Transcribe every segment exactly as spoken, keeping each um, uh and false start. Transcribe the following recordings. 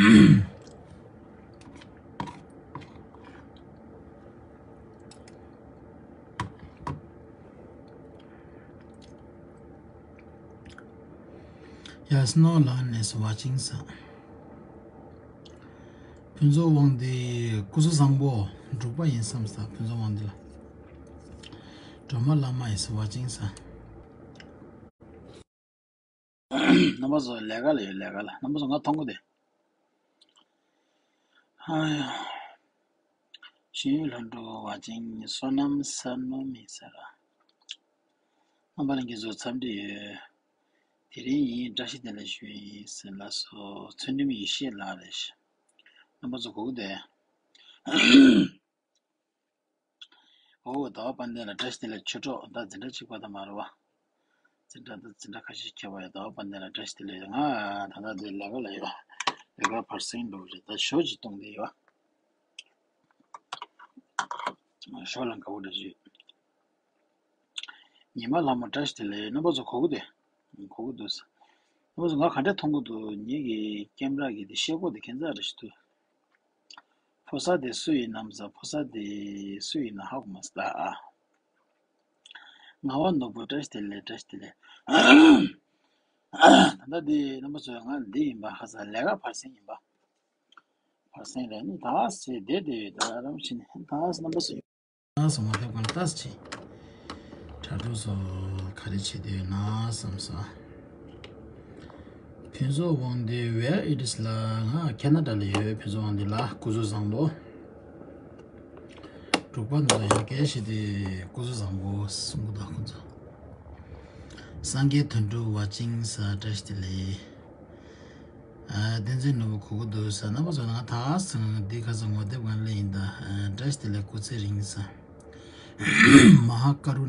Yes, no learn is watching, sir. ཕུན་ཚོགས་དབང་འདུས་སྐུ་གཟུགས་བཟང་པོ། འབྲུག་པ་ཡིན་བསམ་ས། ཕུན་ཚོགས་དབང་འདུས་ལ། སྒྲོལ་མ་བླ་མ་ཡིན་ས། བ་ཅིང་ས། རྣམ་པ་ཚོ་ལས་ཀ་ལ་ཡོད། ལས་ཀ་ལ། རྣམ་པ་ཚོ་ང་མཐོང་གི་དེ། ཨ་ཡ། ཤེས་ཡོན་ལྷུན་གྲུབ། བ་ཅིང་། བསོད་ནམས་ས་ནོ་མི་ས་ར། རྣམ་པ་ལྷན་རྒྱས་ཚོ་འཚམས་འདྲི་ཡོད། དེ་རིང་ཡིན། བཀྲ་ཤིས་བདེ་ལེགས་ཞུ་ཡིན་ཟེར་ལ་སོ། ཚུལ་ཁྲིམས་ཡེ་ཤེས་ལགས་རེད། རྣམ་པ་ཚོ་གོ་གི་དེ། ཨོ། ཟླ་བ་དཔལ་ལྡན་ལ་བཀྲ་ཤིས་བདེ་ལེགས། ཆོས་གྲོགས། ད་འཛིན་གྲྭ་གཅིག་པ་ད་མ་རེད་བ། འཛིན་གྲྭ་ད་འཛིན་གྲྭ་ཁ་ཤས་ཁྱབ་པ་ཡོད། ཟླ་བ་དཔལ་ལྡན་ལ་བཀྲ་ཤིས་བདེ་ལེགས། ང་ད་ལྟ་འདི་ལས་ཀ་ལ་ཡོད། ལས་ཀ་བར་གསེང་འགྲོ་གི་རེད། ད་ཞོ་གཅིག་བཏུང་བསྡད་ཡོད། ཞོ་ལ་དགའ་པོ་འདྲ་ཞིག་ཉི་མ་ལྷ་མོ་བཀྲ་ཤིས་བདེ་ལེགས། རྣམ་པ་ཚོ་གོ་གི་དེ། གོ་གི་འདུག་ས། རྣམ་པ་ཚོ་ང་ག་འདྲ་མཐོང་གི་འདུག་ངེད་ཀྱི་ཀེམ་ར་གི་དེ་ཤེལ་སྒོ་དེ་ཁྱད་མཚར་རེ་ཞིག་འདུག་ཕོ་གསར་དེ་སུ་ཡིན་ནམ་ཟེར། ཕོ་གསར་དེ་སུ་ཡིན་ན་ཧ་གོ་མ་སོང་ད་ཨ། ངག་དབང་ནོར་བུ་བཀྲ་ཤིས་བདེ་ལེགས། བཀྲ་ཤིས་བདེ་ལེགས། ད་ལྟ་དེ་རྣམ་པ་ཚོ་ང་འདི་ཡིན་པ། ཁ་སང་ལས་ཀ་བར་གསེང་ཡིན་པ། བར་གསེང་རེད། ནི་ད་ཟེར་བསྡད་དེ་ད་རམ་ཕྱིན་ད་རྣམ་པ་ཚོ། ད་སོང་བ་ད་གང་ལྟར་ཆེ། དྲ་གྲོགས་ཚོ་ག་རེ་བྱེད་དུས་ན་བསམ་ས། ཕུན་ཚོགས་དབང་འདུས། Where it is ལ། ང་ཁེ་ན་ཌ་ལ་ཡོད། ཕུན་ཚོགས་དབང་འདུས་ལ་སྐུ་གཟུགས་བཟང་པོ། འབྲུག་པ་ཚོ་ཡང་སྐད་བཤད་དུས་སྐུ་གཟུགས་བཟང་པོ་གསུང་གི་འདུག་ཁོང་ཚོ། སངས་རྒྱས་དོན་གྲུབ། བ་ཅིང་ས། བཀྲ་ཤིས་བདེ་ལེགས། ཨ། བསྟན་འཛིན་ནོར་བུ་གོ་གི་འདུག་ས། རྣམ་པ་ཚོ་ང་ད་སང་འདི་ཁ་སང་ངོ་དེབ་སྒང་ལ་ཡིན་ད། ཨ། བཀྲ་ཤིས་བདེ་ལེགས། སྐུ་ཚེ་རིང་ས། མ་ཧཱ་ཀ་རུ་ན།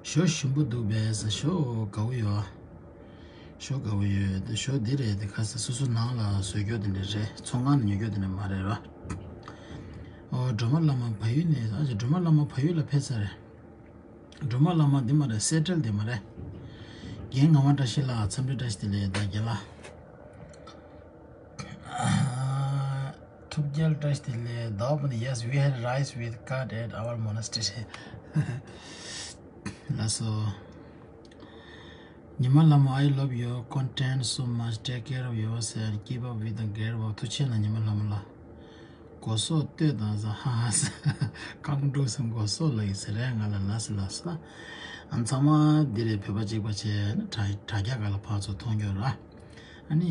ཞོ་ཞིམ་པོ་འདུག་པས་ས། ཞོ་དགའ་བོ་ཡོད། ཞོ་དགའ་བོ་ཡོད། ཞོ་འདི་རེད་དེ། ཁ་ས་སོ་སོ་ནང་ལ་བཟོ་རྒྱུ་དེ་འདྲ་རེད། ཚོང་ཁང་ནས་ཉོ་རྒྱུ་དེ་འདྲ་མ་རེད་ར། ཨོ། སྒྲོལ་མ་བླ་མ་བལ་ཡུལ་ནས། ཨ་ཅེ། སྒྲོལ་མ་བླ་མ་བལ་ཡུལ་ལ་ཕེབས་ཚར་རེད། སྒྲོལ་མ་བླ་མ་འདི་མ་རེད། སེ་ཊལ་འདི་མ་རེད། རྒན་ངག་དབང་བཀྲ་ཤིས་ལགས། འཚམས་འདྲི་བཀྲ་ཤིས་བདེ་ལེགས། ད་རྒན་ལགས། ཐུབ་རྒྱལ་བཀྲ་ཤིས་བདེ་ལེགས། ཟླ་བ་པོ་ནི། Yes, we had rice with curd at our monastery. ལགས་སོ། ཉི་མ་ལྷ་མོ། I love your content so much. Take care of yourself. Keep up with the great work. ཐུགས་རྗེ་གནང་། ཉི་མ་ལྷ་མོ་ལགས། སྒོ་ཟོག་ལྟོས་དང་ཟ། ཧ་ཧ་ཟ། རྐང་དྲུག་སེམས། སྒོ་ཟོག་ལ་ཡི་ཟེར་རེད། ང་ལ་ལ་ཟེར་ལ་ཟེར། ཨ། ཚང་མ་འདི་རེད། བོད་པ་གཅིག་པ་བྱས་ན་དྲ་དྲ་རྒྱ་ག་ལ་ཕར་ཚུར་མཐོང་རྒྱུ་ར། ཨ་ནི་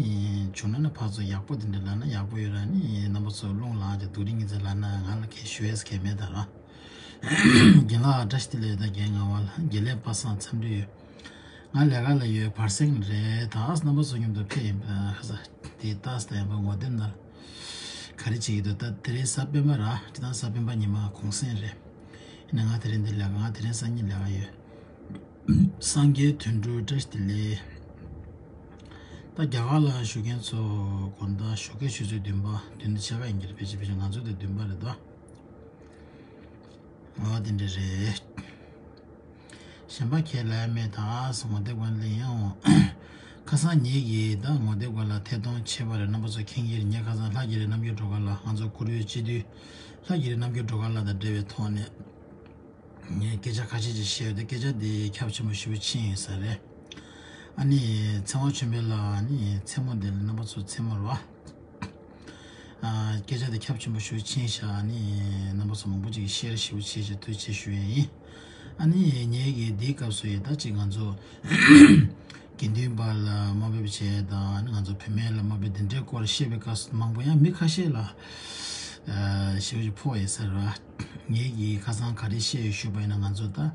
བྱུང་ན་ནི་ཕར་ཚུར་ཡག་པོ་དེ་འདྲ་ལབ་ན་ཡག་པོ་ཡོད་ར། ཨ་ནི་རྣམ་པ་ཚོ་རླུང་ལངས་བྱས་སྡུག་རུས་ངན་ཚད་ལབ་ན་ང་ལ་གས་ཞུ་ཡས་གས་མེད་ད་ར། རྒན་ལགས་བཀྲ་ཤིས་བདེ་ལེགས། ད་རྒན་ངག་དབང་ལགས། དགེ་ལེགས་པ་སངས། འཚམས་འདྲི་ཡོད། ང་ལས་ཀ་ལ་ཡོད། བར་གསེང་རེད། ད་རྣམ་པ་ཚོ་མཉམ་དུ་ཕེབས་ཡིན་པ། ཁ་ས་དེ་ལྟ་སྟེ་ཡིན་པ། ངོ་དེབ་ནང་ག་རེ་བྱེད་ཀྱི་འདུག་ད་དེ་རིང་གཟའ་སྤེན་པ་ར། དེ་དང་གཟའ་སྤེན་པ་ཉི་མ་གུང་སེང་རེད། ཡིན་ན་ང་དེ་རིང་འདི་ལས་ཀ། ང་དེ་རིང་སང་ཉིན་ལས་ཀ་ཡོད། སངས་རྒྱས་དོན་གྲུབ་བཀྲ་ཤིས་བདེ་ལེགས། ད་རྒྱ་གར་ལ་བཞུགས་མཁན་ཚོ་དགོང་དག་ཞོགས་ཀས་ཆུ་ཚོད་བདུན་པ། བདུན་དང་ཕྱེད་ཀ་ཡིན་གྱི་རེད། ཕལ་ཆེར་ཕལ་ཆེར་ང་ཚོ་དེ་བདུན་པ་རེད་ད། ཨོ། དེ་འདྲ་རེད། གཞན་པ་ཁས་ལེན་མེད། ད་སོ་ངོ་དེབ་སྒང་ལ་ཡིན་འོང་། ཁ་སང་ཉིད་ཀྱིས་ད་ངོ་དེབ་སྒང་ལ་ཐད་གཏོང་བྱས་པ་རེད། རྣམ་པ་ཚོ་མཁྱེན་གྱི་རེད། ངས་ཁ་སང་ལྷ་རྒྱལ་རི་རྣམ་རྒྱལ་སྒྲོལ་དཀར་ལགས། ང་ཚོ་གུ་རུའི་སྤྱི་འཐུས་ལྷ་རྒྱལ་རི་རྣམ་རྒྱལ་སྒྲོལ་དཀར་ལགས་དང་འབྲེལ་བའི་ཐོག་ནས་ངས་སྐད་ཆ་ཁ་ཤས་ཅིག་བཤད་ཡོད་དེ། སྐད་ཆ་འདི་ཁྱབ་ཆེན་པོ་ཞེ་པོ་ཕྱིན་ཡོད་ས་རེད། ཨ་ནི་ཚེ་དབང་ཆོས་འཕེལ་ལགས། ཨ་ནི་མཚན་མོ་འདི་ལ་རྣམ་པ་ཚོ་མཚན་མོ་རེད་བ། ཨ། སྐད་ཆ་དེ་ཁྱབ་ཆེན་པོ་ཞེ་པོ་ཕྱིན་ཤག་ཨ་ནི་རྣམ་པ་ཚོ་མང་པོ་ཅིག་གིས་ཤེར་ཞེ་པོ་བྱས་བྱས་ཐུགས་རྗེ་ཆེ་ཞུ་ཡས་ཡིན། ཨ་ནི་ངེད་ཀྱིས་འདིའི་སྐབས་སུ་ཡིན་ད་ཅིག་ང་ཚོ་དགེ་འདུན་པ་ལ་དམའ་འབེབས་བྱས་དང་། ཨ་ནི་ང་ཚོ་བུད་མེད་ལ་དམའ་འབེབས་འདི་འདྲའི་སྐོར་བཤད་པའི་སྐབས་སུ་མང་པོ་ཡང་མི་ཁ་ཤས་ལ་ཨ་ཞེ་པོ་ཅིག་ཕོག་ཡོད་ས་རེད་བ། ངེད་ཀྱིས་ཁ་སང་ག་རེ་བཤད་ཡོད་ཞུས་པ་ཡིན་ན། ང་ཚོ་ད་ཨ་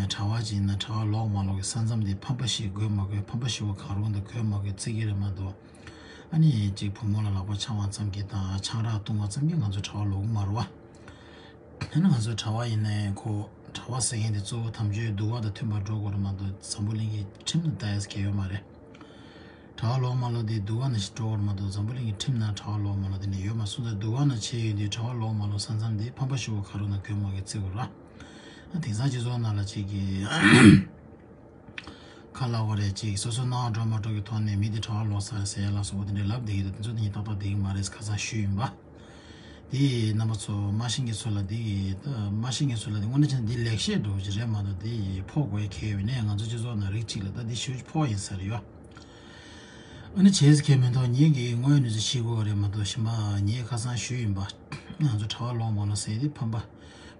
གྲྭ་པ་ཅིག་ཡིན་ན་གྲྭ་པ་ལོག་མ་ལོག་གི་ས་མཚམས་དེ་ཕམ་པ་ཞིག་དགོས་མ་དགོས། ཕམ་པ་ཞིག་པོ་གང་རུང་དང་དགོས་མ་དགོས་བརྩི་གི་རེད་མ་གཏོགས། ཨ་ནི་གཅིག་བུ་མོ་ལ་ལག་པ་འཆང་བ་ཙམ་གྱིས་དང་ཆང་རག་བཏུང་བ་ཙམ་གྱིས་ང་ཚོ་གྲྭ་པ་ལོག་གི་མ་རེད་བ། ཨ་ནི་ང་ཚོ་གྲྭ་པ་ཡིན་ནའི་ཁོ་གྲྭ་པ་ཟེར་མཁན་དེ་གཙོ་བོ་དམ་ཆོས་འདུལ་བ་དང་མཐུན་པར་འགྲོ་དགོས་རེད་མ་གཏོགས་འཛམ་བུ་གླིང་གི་ཁྲིམས་ནང་ལྟ་ཡས་གལ་ཡོད་མ་རེད། གྲྭ་པ་ལོག་མ་ལོག་དེ་འདུལ་བ་ནང་བཞིན་འགྲོ་དགོས་རེད་མ་གཏོགས་འཛམ་བུ་གླིང་གི་ཁྲིམས་ནང་གྲྭ་པ་ལོག་མ་ལོག་དེ་འདྲ་ཡོད་མ་སོང་ཙང་། འདུལ་བ་ནང་བྱས་ཡོད་དུས་གྲྭ་པ་ལོག་མ་ལོག་ས་མཚམས་དེ་ཕམ་པ་ཞིག་པོ་གང་རུང་དང་དགོས་མ་དགོས་བརྩི་དགོས་རེད། ཨ། དེང་སང་སྤྱི་ཚོགས་ནང་ལ་གཅིག་གིས། ཁ་ལ་བ་རེད་ཅིག་སོ་སོ་སྣང་བ་འགྲོ་མ་འགྲོ་གི་ཐོག་ནས་མི་དེ་གྲྭ་བ་ལོག་ས་རེད་ཟེར་ཡ་ལ་སོགས་པ་དེ་འདྲའི་ལབ་བསྡད་ཀྱི་འདུག་དེ་ཚོ་དེ་ཉིད་ཏག་ཏག་བསྡད་ཀྱི་མ་རེད་ཁ་སང་ཞུས་ཡིན་པ། དེ་རྣམ་པ་ཚོ་མ་ཤེས་མཁན་ཚོ་ལ་དེ་ཡི་ད་མ་ཤེས་མཁན་ཚོ་ལ་དེ་དངོས་གནས་བྱས་ན་དེ་ལེགས་བཤད་འདྲ་བོ་ཅིག་རེད་མ་གཏོགས་དེ་ཡི་ཕོག་དགོས་ཡ་གལ་ཡོད་ནས་ང་ཚོ་སྤྱི་ཚོགས་ནང་རིགས་གཅིག་ལ་ད་དེ་ཞེ་པོ་ཅིག་ཕོག་ཡིན་ས་རེད་ཡོད། ཨ་ནི་བྱས་ཙི་ཁེ་མི་འདུག་ངེད་ཀྱི་དངོས་ཡོད་གནས་ཚུལ་ཤེས་དགོས་རེད་མ་གཏོགས་གཞན་པ་ངས་ཁ་སང་ཞུས་ཡིན་པ། ང་ཚོ་གྲྭ་བ་ལོག་མ་ལོག་ཟེར་དེ་ཕམ་པ།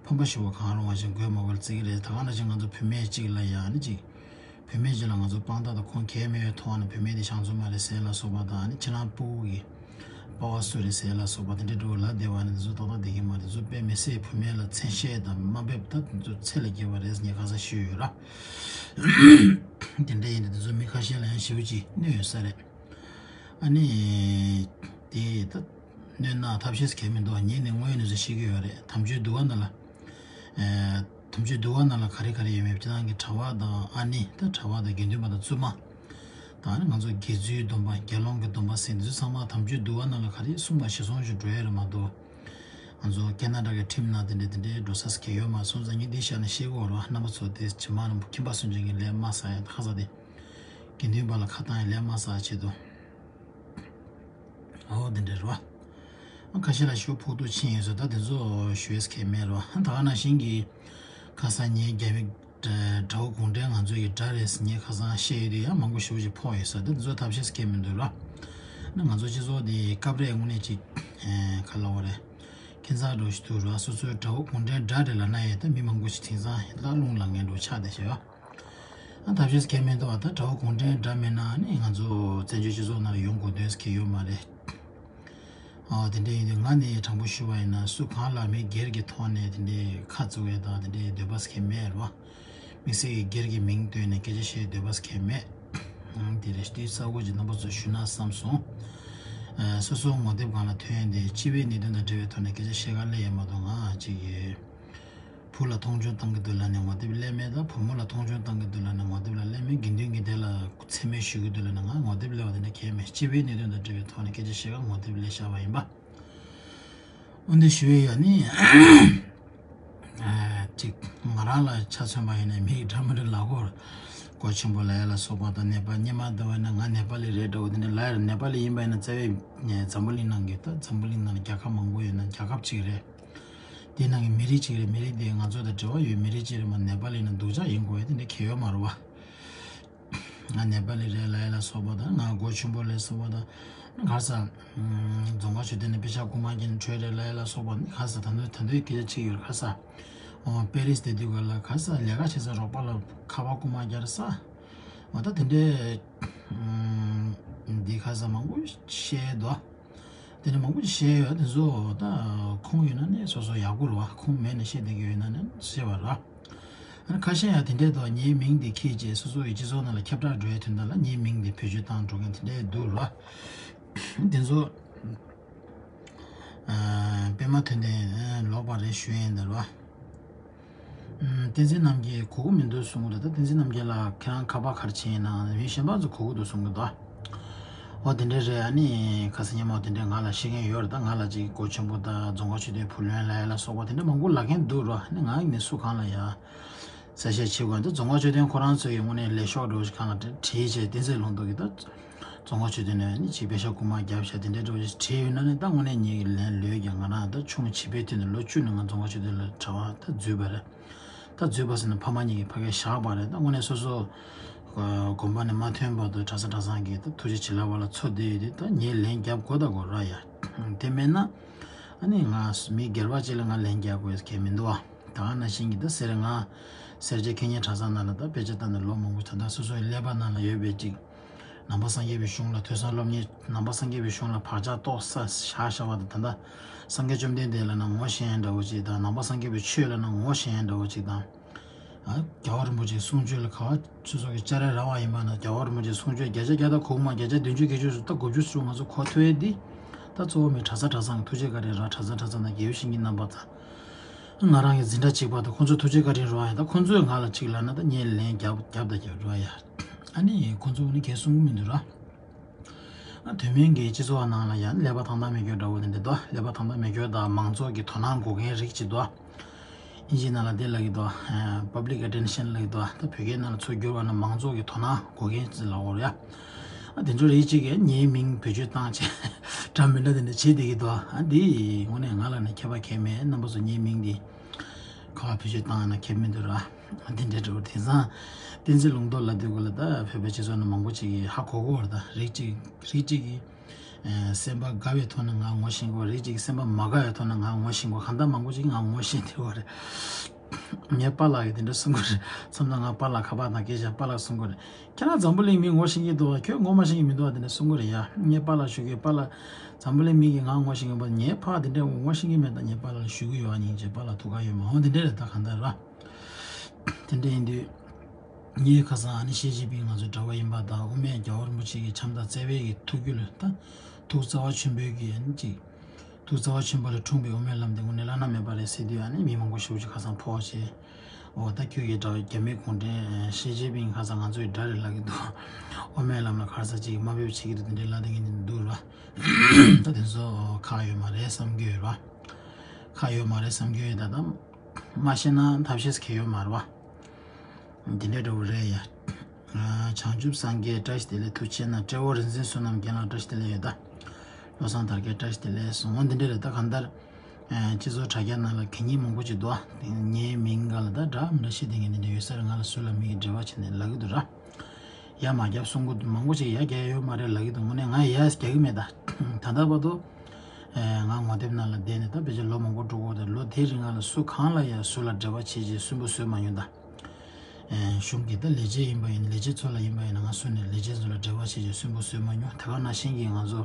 ཕམ་པ་ཞུ་བ་གང་རུང་བ་ཞིག་དགོས་མ་དགོས་ལ་བརྩི་གི་རེད། ད་ག་ནང་བཞིན་ང་ཚོ་བུད་མེད་གཅིག་ལ་ཡང་ནི་གཅིག་བུད་མེད་གཅིག་ལ་ང་ཚོ་དཔང་རྟགས་དང་ཁུངས་སྐྱེལ་མེད་པའི་ཐོག་ནས་བུད་མེད་དེ་ཞང་ཚོ་མ་རེད་ཟེར་ལ་སོགས་པ་དང་ནི་ཁྱེད་རང་སྤུ་གུ་གི་པ་ཕ་སུ་རེད་ཟེར་ལ་སོགས་པ་དེ་འདྲའི་འགྲོ་ལ་བདེ་བ་ནི་དེ་ཚོ་ཏག་ཏག་བསྡད་ཀྱི་མ་རེད། དེ་ཚོ་དཔེ་མི་སྲིད་བུད་མེད་ལ་མཚན་ཤས་དང་དམའ་འབེབས་ད་དེ་ཚོ་ཚད་ལས་བརྒལ་བ་རེད་ངས་ཁ་སང་ཞུས་ཡོད་ར། དེ་འདྲ་ཡིན་དུས་དེ་ཚོ་མི་ཁ་ཤས་ལ་ཡང་ཞེ་པོ་ཅིག་གནོད་ཡོད་ས་རེད། ཨ་ནི། དེ་ད་གནོད་ན་ཐབས་ཤེས་གལ་མི་འདུག་ངས་ནི་དངོས་ཡོད་གནས་ཚུལ་ཤེས་ཀྱི་ཡོད་རེད། དམ་ཆོས་འདུལ་བ་ནང་ལ། ཨེ། དམ་ཆོས་འདུལ་བ་ནང་ལ་ག་རེ་ག་རེ་ཡོད་མེད་སྤྱི་བཏང་གི་གྲྭ་བ་དང་ཨ་ནི་ད་གྲྭ་བ་དང་དགེ་འདུན་པ་དང་བཙུན་མ། ད་ནི་ང་ཚོ་དགེ་ཚུལ་སྡོམ་པ་དགེ་སློང་གི་སྡོམ་པ་ཟེར་འདི་ཚོ་ཚང་མ་དམ་ཆོས་འདུལ་བ་ནང་ལ་ག་རེ་གསུངས་པ་གཞིར་བཟུང་ཞིག་འགྲོ་ཡ་རེད་མ་གཏོགས། ང་ཚོ་ཀེ་ན་ཌ་གི་ཁྲིམས་ནང་དེ་འདྲས་དེ་འདྲས་འགྲོ་ས་སྐད་ཡོད་མ་སོང་ཙང་ངས་འདི་བཤད་ན་ཤེས་གི་ཡོད་རེད་བ། རྣམ་པ་ཚོ་དེ་ཇི་མ་རྣམས་ཁྱིམ་པ་སུན་འབྱིན་གྱི་ལས་མ་ཟ་ཡ་ཁ་ས་དེ། དགེ་འདུན་པ་ལ་ཁ་བཏང་ཡ་ལས་མ་ཟ་ཆེད་དུ། ཨོ་དེ་འདྲས་རེད་བ། ཁ་ཤས་ལ་ཞུ་ཕོག་ཐུག་ཕྱིན་ཡོད་ཟེར་ད་དེ་ཚོ་ཞུ་ཡས་ཁེལ་མེད་རེད་བ། ད་ག་ནང་བཞིན་གྱི་ཁ་སང་ངས་རྒྱ་མི་དགྲ་བོ་གུང་ཁྲན་ང་ཚོ་ཡི་དགྲ་རེད་ཟེར་ངས་ཁ་སང་བཤད་ཡོད་དུས་ཡང་མང་པོ་ཞེ་པོ་ཅིག་ཕོག་ཡོད་ས་དེ་ཚོ་ཐབས་ཤེས་ཁེལ་མི་འདུག་ར། ན་ང་ཚོ་སྤྱི་ཚོགས་འདི་སྐབས་རེ་དངོས་གནས་ཅིག་ཁ་ལོ་བ་རེད། ཁྱད་མཚར་འགྲོ་ཞིག་འདུག་ར། སོ་སོའི་དགྲ་བོ་གུང་ཁྲན་དགྲ་རེད་ལབ་ན་ཡང་ད་མི་མང་པོ་ཞིག་དེང་སང་ལ་རླུང་ལངས་མཁན་འདྲ་ཆགས་བསྡད་ཤག་ཡ། ཨ་ཐབས་ཤེས་ཁེལ་མི་འདུག་ཨ་ད་དགྲ་བོ་གུང་ཁྲན་དགྲ་མེད་ན་ནི་ང་ཚོ་བཙན་བྱོལ་སྤྱི་ཚོགས་ནང་ལ་ཡོང་དགོས་དོན་ཟེར་གྱི་ཡོད་མ་རེད། ཨོ་དེ་འདྲ་ཡིན་དུས་ང་ནི་དྲང་པོ་ཞུ་བ་ཡིན་ན་སུ་གང་ལ་མི་སྒེར་གྱི་ཐོག་ནས་དེ་འདྲའི་ཁ་བཙུགས་ཡས་དང་དེ་འདྲའི་འདོད་པ་སྐྱེ་མེད་རེད་བ། དམིགས་བསལ་གྱི་སྒེར་གྱི་མིང་བཏོན་ནས་སྐད་ཆ་བཤད་འདོད་པ་སྐྱེ་མེད། ཨང་དེ་རེད་དེ་ས་གོ་གྱི་རྣམ་པ་ཚོ་ཞུ་ན་བསམ་སོང་། ཨ་སོ་སོ་ངོ་དེབ་སྒང་ལ་ཐོན་ཡས་དེ་སྤྱི་པའི་གནད་དོན་དང་འབྲེལ་བའི་ཐོག་ནས་སྐད་ཆ་བཤད་ག་སླེབས་ཡས་མ་གཏོགས་ང་ཅིག་གི་བུ་ལ་མཐོང་ཆུང་བཏང་གི་འདུག་ལབ་ནས་ངོ་དེབ་སླེབས་མེད། ད་བུ་མོ་ལ་མཐོང་ཆུང་བཏང་གི་འདུག་ལབ་ནས་ངོ་དེབ་ལ་སླེབས་མེད། དགེ་འདུན་གྱི་སྡེ་ལ་མཚན་སྨད་ཞུ་གི་འདུག་ལབ་ནས་ང་ངོ་དེབ་སླེབས་པ་དེ་འདྲ་གང་ཡང་མེད། སྤྱི་པའི་གནད་དོན་དང་འབྲེལ་བའི་ཐོག་ནས་སྐད་ཆ་བཤད་ག་ངོ་དེབ་སླེབས་བཞག་པ་ཡིན་པ། འོན་ཏེ་ཞུ་ཡས་ཡོད་ནི། ཨ་ཅིག་ང་རང་ལ་ཆ་མཚོན་པ་ཡིན་ན་མི་ཡི་འདྲ་མི་འདྲ་ལ་གོ་གོ་ཆེན་པོ་ལ་ཡ་ལ་སོགས་པ་དང་ནེ་པ་སྔོན་མ་ལྟ་བ་ཡིན་ན་ང་ནེ་པ་ལི་རེད་འདྲ་བོ་དེ་འདྲ་ལ་ཡ་ནེ་པ་ལི་ཡིན་པ་ཡིན་ན་རྩ་བའི་འཛམ་བུ་གླིང་ནང་གི་ད་འཛམ་བུ་གླིང་ནང་ལ་རྒྱལ་ཁབ་མང་པོ་ཡོད་ན་རྒྱལ་ཁབ་གཅིག་རེད། དེའི་ནང་གི་མི་རིགས་གཅིག་རེད། མི་རིགས་དེ་ང་ཚོ་དང་འབྲེལ་བ་ཡོད་མི་རིགས་གཅིག་རེད་མ་ནེ་པ་ལི་ཡིན་ན་སྡུག་ཅག་ཡིན་དགོས་ཡ་དེ་འདྲ་གལ་ཡོད་མ་རེད་བ། ང་ནེ་པ་ལི་རེད་ལབ་ཡ་ལ་སོགས་པ་དང་ང་གོ་ཆེན་པོ་ལ་སོགས་པ་དང་ག་ས་རྫོང་ཁ་ཆོས་སྡེ་ནས་དཔེ་ཆ་རྐུ་མ་རྒྱག་ནས་བྲོས་རེད་ལབ་ཡ་ལ་སོགས་པ་ནི་ག་ས་ད་དུང་ད་དུང་སྐད་ཆ་གཅིག་ཡོད་ག་ས་ཨོ་པེ་རིས་དེ་དུས་ག་ལ་ག་ས་ལས་ཀ་བྱེད་ས་རོགས་པ་ལ་ཁ་པར་རྐུ་མ་རྒྱག་ས་འོ་ད་དེ་འདྲའི་འདི་ག་ས་མང་པོ་བཤད་དོ། དེ་ནས་མང་པོ་ཞིག་བཤད་ཡོད་དེ་ཚོ་ད་ཁུངས་ཡོད་ན་ནས་སོ་སོ་ཡག་པོ་རེད་བ། ཁུངས་མེད་ནས་བཤད་བསྡད་ཀྱི་ཡོད་ན་ནས་བཤད་པ་རེད། ཨ་ནི་ཁ་ཤས་ཡང་དེ་འདྲའི་ཐོག་ངའི་མིང་འདི་ཁྱེད་ཀྱིས་སོ་སོ་ཡི་སྤྱི་ཚོགས་ནང་ལ་ཁྱབ་བསྒྲགས་འགྲོ་ཡའི་དོན་དག་ལ་ངའི་མིང་འདི་བེད་སྤྱོད་བཏང་འགྲོ་མཁན་དེ་འདྲའི་འདུག་རེད་བ། དེ་ཚོ་པད་མ་དོན་ལྡན་ལོག་པ་རེད་ཞུ་ཡིན་འདུག་རེད་བ། བསྟན་འཛིན་རྣམ་རྒྱལ་གོ་གི་མི་འདུག་གསུང་གི་རེད། ད་བསྟན་འཛིན་རྣམ་རྒྱལ་ལགས་ཁྱེད་རང་ཁ་པར་ག་རེ་བྱས་ཡིན་ནའང་མི་གཞན་པ་ཚོ་གོ་གི་འདུག་གསུང་གི་འདུག་འོ་དེ་འདྲ་རེད། ཨ་ནི་ཁ་སང་ཉིན་མོ་དེ་འདྲ་ང་ལ་བཤད་མཁན་ཡོད་རེད། ད་ང་ལ་ཅིག་གོ་ཆེན་པོ་དང་རྫོང་ཁ་ཆོས་སྡེའི་བུ་ལོན་ལ་ཡ་ལ་སོགས་པ་དེ་འདྲ་མང་པོ་ལབ་མཁན་འདུག་རེད་བ། ཨ་ནི་ང་ནི་སུ་གང་ལ་ཡ་གསལ་བཤད་བྱེད་དགོས། ད་རྫོང་ཁ་ཆོས་སྡེ་ཁོ་རང་ཚོ་ཡི་དངོས་གནས་ལས་ཤོག་འདྲ་བོ་ཞིག་གང་ལ་བྲིས་བྱས་བསྟན་འཛིན་ལུང་རྟོགས་ཀྱིས་ད། རྫོང་ཁ་ཆོས་སྡེ་ནས་ནི་ཅིག་པེ་ཤག་རྐུ་མ་བརྒྱབ་བཞག་དེ་འདྲའི་འདྲ་བོ་ཞིག་བྲིས་ཡོད་ན་ནི་ད་དངོས་གནས་ངེད་ཀྱི་ལན་ལོས་ཀྱང་ང་རང་ད་ཆུང་བྱིས་པའི་དུས་ནས་ལོ་བཅུ་ནས་ང་རྫོང་ཁ་ཆོས་སྡེ་ལ་གྲྭ་བ་ད་འཛུལ་བ་རེད། ད་འཛུལ་བ་ཟེར་ན་ཕ་མ་གཉིས་ཀྱིས་ཕ་གིར་བཞག་པ་རེད། ད་དངོས་གནས་སོ་སོ་དགོན་པ་ནས་མ་ཐོན་བར་དུ་གྲྭ་ས་གྲྭ་ཚང་གིས་ད་ཐུགས་རྗེ་བྱིན་རླབས་ལ་འཚོ་བསྡད་ཡོད་དུས་ད་ངས་ལན་རྒྱབ་དགོས་ད་དགོས་ར་ཡ། དེ་མེད་ན་ཨ་ནི་ང་མི་སྒེར་པ་ཅིག་ལ་ང་ལན་རྒྱག་དགོས་ཀྱི་མི་འདུག་བ། ད་ག་ནང་བཞིན་གྱི་ད་སེར་ང་སེར་བྱེས་ཁེ་ཉེ་གྲྭ་ཚང་ནང་ལ་ད་དཔེ་ཆ་ལྟ་ནས་ལོ་མང་པོ་ད་ལྟ་སོ་སོའི་ཀླད་པ་ནང་ལ་ཡོད་པའི་ཅིག་ནང་པ་སངས་རྒྱས་པའི་གཞུང་ལ་ཐོས་བསམ་སློབ་གཉེར། ནང་པ་སངས་རྒྱས་པའི་གཞུང་ལ་བག་ཆགས་ཏོག་ཙམ་བཞག་བཞག་པ་དང་། ད་ལྟ་སངས་རྒྱས་བཅོམ་ལྡན་འདས་ལབ་ན་ངོ་ཤེས་ཡ་འདྲ་བོ་ཅིག་དང་། ནང་པ་སངས་རྒྱས་པའི་ཆོས་ལབ་ན་ངོ་ཤེས་ཡ་འདྲ་བོ་ཅིག་དང་། ཨ། རྒྱལ་བ་རིན་པོ་ཆེའི་གསུང་ཆོས་ལ་ག་བ་སོ་སོ་གི་ལྕགས་རི་ར་བ་ཡིན་པ་ན་རྒྱལ་བ་རིན་པོ་ཆེའི་གསུང་ཆོས་བརྒྱ་ཆ་བརྒྱ་དང་གོ་མ་བརྒྱ་ཆ་བདུན་ཅུ་བརྒྱད་ཅུ་སུ་ད་དགུ་བཅུ་སུ་ང་ཚོ་གོ་ཐུབ་ཡ་འདི། ད་གཙོ་བོ་མི་གྲྭ་ས་གྲྭ་ཚང་གི་ཐུགས་རྗེ་བཀའ་དྲིན་ར། གྲྭ་ས་གྲྭ་ཚང་ནང་དགེ་བའི་བཤེས་གཉེན་རྣམ་པ་ཚོ། ང་རང་གི་འཛིན་གྲྭ་གཅིག་པ་དང་ཁོང་ཚོའི་ཐུགས་རྗེ་བཀའ་དྲིན་རེད་བ། ད་ཁོང་ཚོས་ང་ལ་གཅིག་ལབ་ན་ད་ངས་ལན་རྒྱབ་རྒྱབ་དང་རྒྱབ་རེད་བ་ཡ། ཨ་ནི་ཁོང་ཚོ་ནི་གས་གསུང་གི་མི་འདུག་ར། ཨ། དོན་མིན་གྱི་སྤྱི་ཚོགས་ནང་ལ་ཡང་ཀླད་པ་ཐང་ཐང་མེད་རྒྱུ་འདྲ་བོ་དེ་འདྲ་འདུག་ཀླད་པ་ཐང་ཐང་མེད་རྒྱུ་དང་མང་ཚོགས་ཀྱི་དོ་སྣང་དགོས་མཁན་རིགས་ཅིག་འདུག་ཨིན་ཇི་ནང་ལ་དེ་ལབ་ཀྱི་འདུག་ཨ། Public attention ལབ་ཀྱི་འདུག་ད་བོད་སྐད་ནང་ལ་ཚུར་བསྒྱུར་བ་ན་མང་ཚོགས་ཀྱི་དོ་སྣང་འགོག་མཁན་ཅིག་ལབ་དགོས་རེད་ཡ། ཨ། དེ་ཚོ་རིགས་གཅིག་གིས་ངའི་མིང་བེད་སྤྱོད་བཏང་བྱས་འདྲ་མི་འདྲ་དེ་འདྲ་བྱེད་བསྡད་ཀྱི་འདུག་ཨ། འདི་དངོས་གནས་ང་ལ་ནི་ཁྱད་པར་གང་ཡང་མེད། རྣམ་པ་ཚོ་ངའི་མིང་འདི་ག་པར་བེད་སྤྱོད་བཏང་ཡང་ན་ཁྱད་མི་འདུག་ར། དེ་འདྲའི་འདྲ་བོ། དེང་སང་བསྟན་འཛིན་ལུང་རྟོགས་ལབ་དུས་སྐབས་ལ་ད་བོད་པའི་སྤྱི་ཚོགས་ནང་མང་པོ་ཅིག་གིས་ཧ་གོ་གི་ཡོད་རེད། ད་རིགས་གཅིག་རིགས་གཅིག་གིས་ཨ། སེམས་པ་དགའ་བའི་ཐོག་ནས་ང་ངོ་ཤེས་ཀྱི་ཡོད་རེད། རིགས་གཅིག་སེམས་པ་མ་དགའ་བའི་ཐོག་ནས་ང་ངོ་ཤེས་ཀྱི་ཡོད་རེད། གང་ལྟར་མང་པོ་ཅིག་ང་ངོ་ཤེས་བསྡད་ཡོད་རེད། ངའི་པཱ་ལགས་ཀྱིས་དེ་འདྲ་གསུང་གི་རེད། མཚམས་མཚམས་ང་པཱ་ལགས་ཁ་པར་ནང་སྐད་ཆ་པཱ་ལགས་གསུང་གི་རེད། ཁྱེད་རང་འཛམ་བུ་གླིང་མི་ངོ་ཤེས་ཀྱི་འདུག་བ། ཁྱོད་ངོ་མ་ཤེས་ཀྱི་མི་འདུག་བ། དེ་འདྲ་གསུང་གི་རེད་ཡ། ངའི་པཱ་ལགས་ཞུ་གི། པཱ་ལགས། འཛམ་བུ་གླིང་མི་གིས་ང་ངོ་ཤེས་ཀྱི་མ་རེད། ངའི་ཕར་དེ་འདྲ་ངོ་ཤེས་ཀྱི་མེད། ད་ངའི་པཱ་ལགས་ལ་ཞུ་གི་ཡོད། ཨ། སྙིང་རྗེ། པཱ་ལགས་ཐུགས་ཁག་ཡོད་མ། འོ་དེ་འདྲ་རེད། ད་གང་ལྟར་ར། དེ་འདྲ་ཡིན་དུས། ངས་ཁ་སང་ཨ་ནི་ཞི་ཅིན་ཕིང་ང་ཚོའི་གྲྭ་པ་ཡིན་པ་དང་། དབུ་མའི་རྒྱལ་བ་རིན་པོ་ཆེ་གི་ཕྱག་དང་བརྩེ་བའི་གི་ཐུགས་རྒྱུད་ལ་ད་ཐུགས་རྩ་བ་ཆེན་པོའི་གི་ཨ་ནི་ཅིག་ཐུགས་རྩ་བ་ཆེན་པོ་ལས་འཁྲུངས་པའི་དབུ་མའི་ལམ་དེ་དངོས་གནས་བླ་ན་མེད་པ་རེད་ཟེར་དུས། ཨ་ནི་མི་མང་པོ་ཞེ་པོ་ཅིག་ཁ་སང་ཕོག་བྱས། འོ། ད་ཁྱོད་ཀྱི་གྲྭ་པ་རྒྱ་མིའི་གུང་ཁྲན་ཞི་ཅིན་ཕིང་ཁ་སང་ང་ཚོའི་དགྲ་རེད་ལབ་ཀྱི་འདུག་དབུ་མའི་ལམ་ལ་ག་རེ་ཟེར་ཅིག་དམའ་འབེབས་བྱེད་ཀྱི་འདུག་དེ་འདྲའི་ལབ་བསྡད་མཁན་དེ་འདུག་ར། ད་དེ་ཚོ་ཁག་ཡོད་མ་རེད་བསམ་གྱི་ཡོད་ར། ཁག་ཡོད་མ་རེད་བསམ་གྱི་ཡོད། ད་ད་མ་ཤེས་ན་ཐབས་ཤེས་གང་ཡང་ཡོད་མ་རེད་བ། འདི་འདྲའི་འདྲ་བོ་རེད་ཡ། ཨ། བྱང་ཆུབ་སངས་རྒྱས་བཀྲ་ཤིས་བདེ་ལེགས། ཐུགས་རྗེ་ཆེ་གནང་། ཏྲེ་ཧོར་རིག་འཛིན་བསོད་ནམས་རྒན་ལགས་བཀྲ་ཤིས་བདེ་ལེགས་ཡོད་ད། བློ་བཟང་དར་རྒྱས་བཀྲ་ཤིས་བདེ་ལེགས་གསུངས། འོ་འདི་འདྲ་རེད། ད་གང་ལྟར་ཨ། སྤྱི་ཚོགས་དྲ་རྒྱ་ནང་ལ་གད་སྙིགས་མང་པོ་ཅིག་འདུག་ཨ། ངའི་མིང་སྒང་ལ་ད་འདྲ་མི་འདྲ་བཤད་བསྡད་མཁན་འདི་འདྲ་ཡོད་ས་རེད། ང་ལ་སུ་ལ་མི་གིས་འབྲེལ་བ་བྱས་ནས་ལབ་ཀྱི་འདུག་ར། ཡ་མ་རྒྱབ་གསུང་གི་འདུག་མང་པོ་ཅིག་ཡ་རྒྱག་ཡོད་མ་རེད་ལབ་ཀྱི་འདུག་དངོས་གནས་ང་ཡ་རྒྱག་གི་མེད་ད། ད་ལྟ་བར་དུ་ཨ། ང་ངོ་དེབ་ནང་ལ་བསྡད་ནས་ད་ཕལ་ཆེར་ལོ་མང་པོ་འགྲོ་གི་ཡོད་རེད། ལོ་དེའི་རིང་ལ་སུ་གང་ལ་ཡ་སུ་ལ་འབྲེལ་བ་བྱས་བྱས་སུན་པོ་བཟོས་མ་མྱོང་ད། ཨ། གཞུང་གི་ད་ལས་བྱེད་ཡིན་པ་ཡིན། ལས་བྱེད་ཚོ་ལ་ཡིན་པ་ཡིན་ན་ང་སུ་ནས་ལས་བྱེད་ཚོ་ལ་འབྲེལ་བ་བྱས་བྱས་སུན་པོ་བཟོས་མ་མྱོང་། དེ་ག་ནང་བཞིན་གྱི་ང་ཚོ་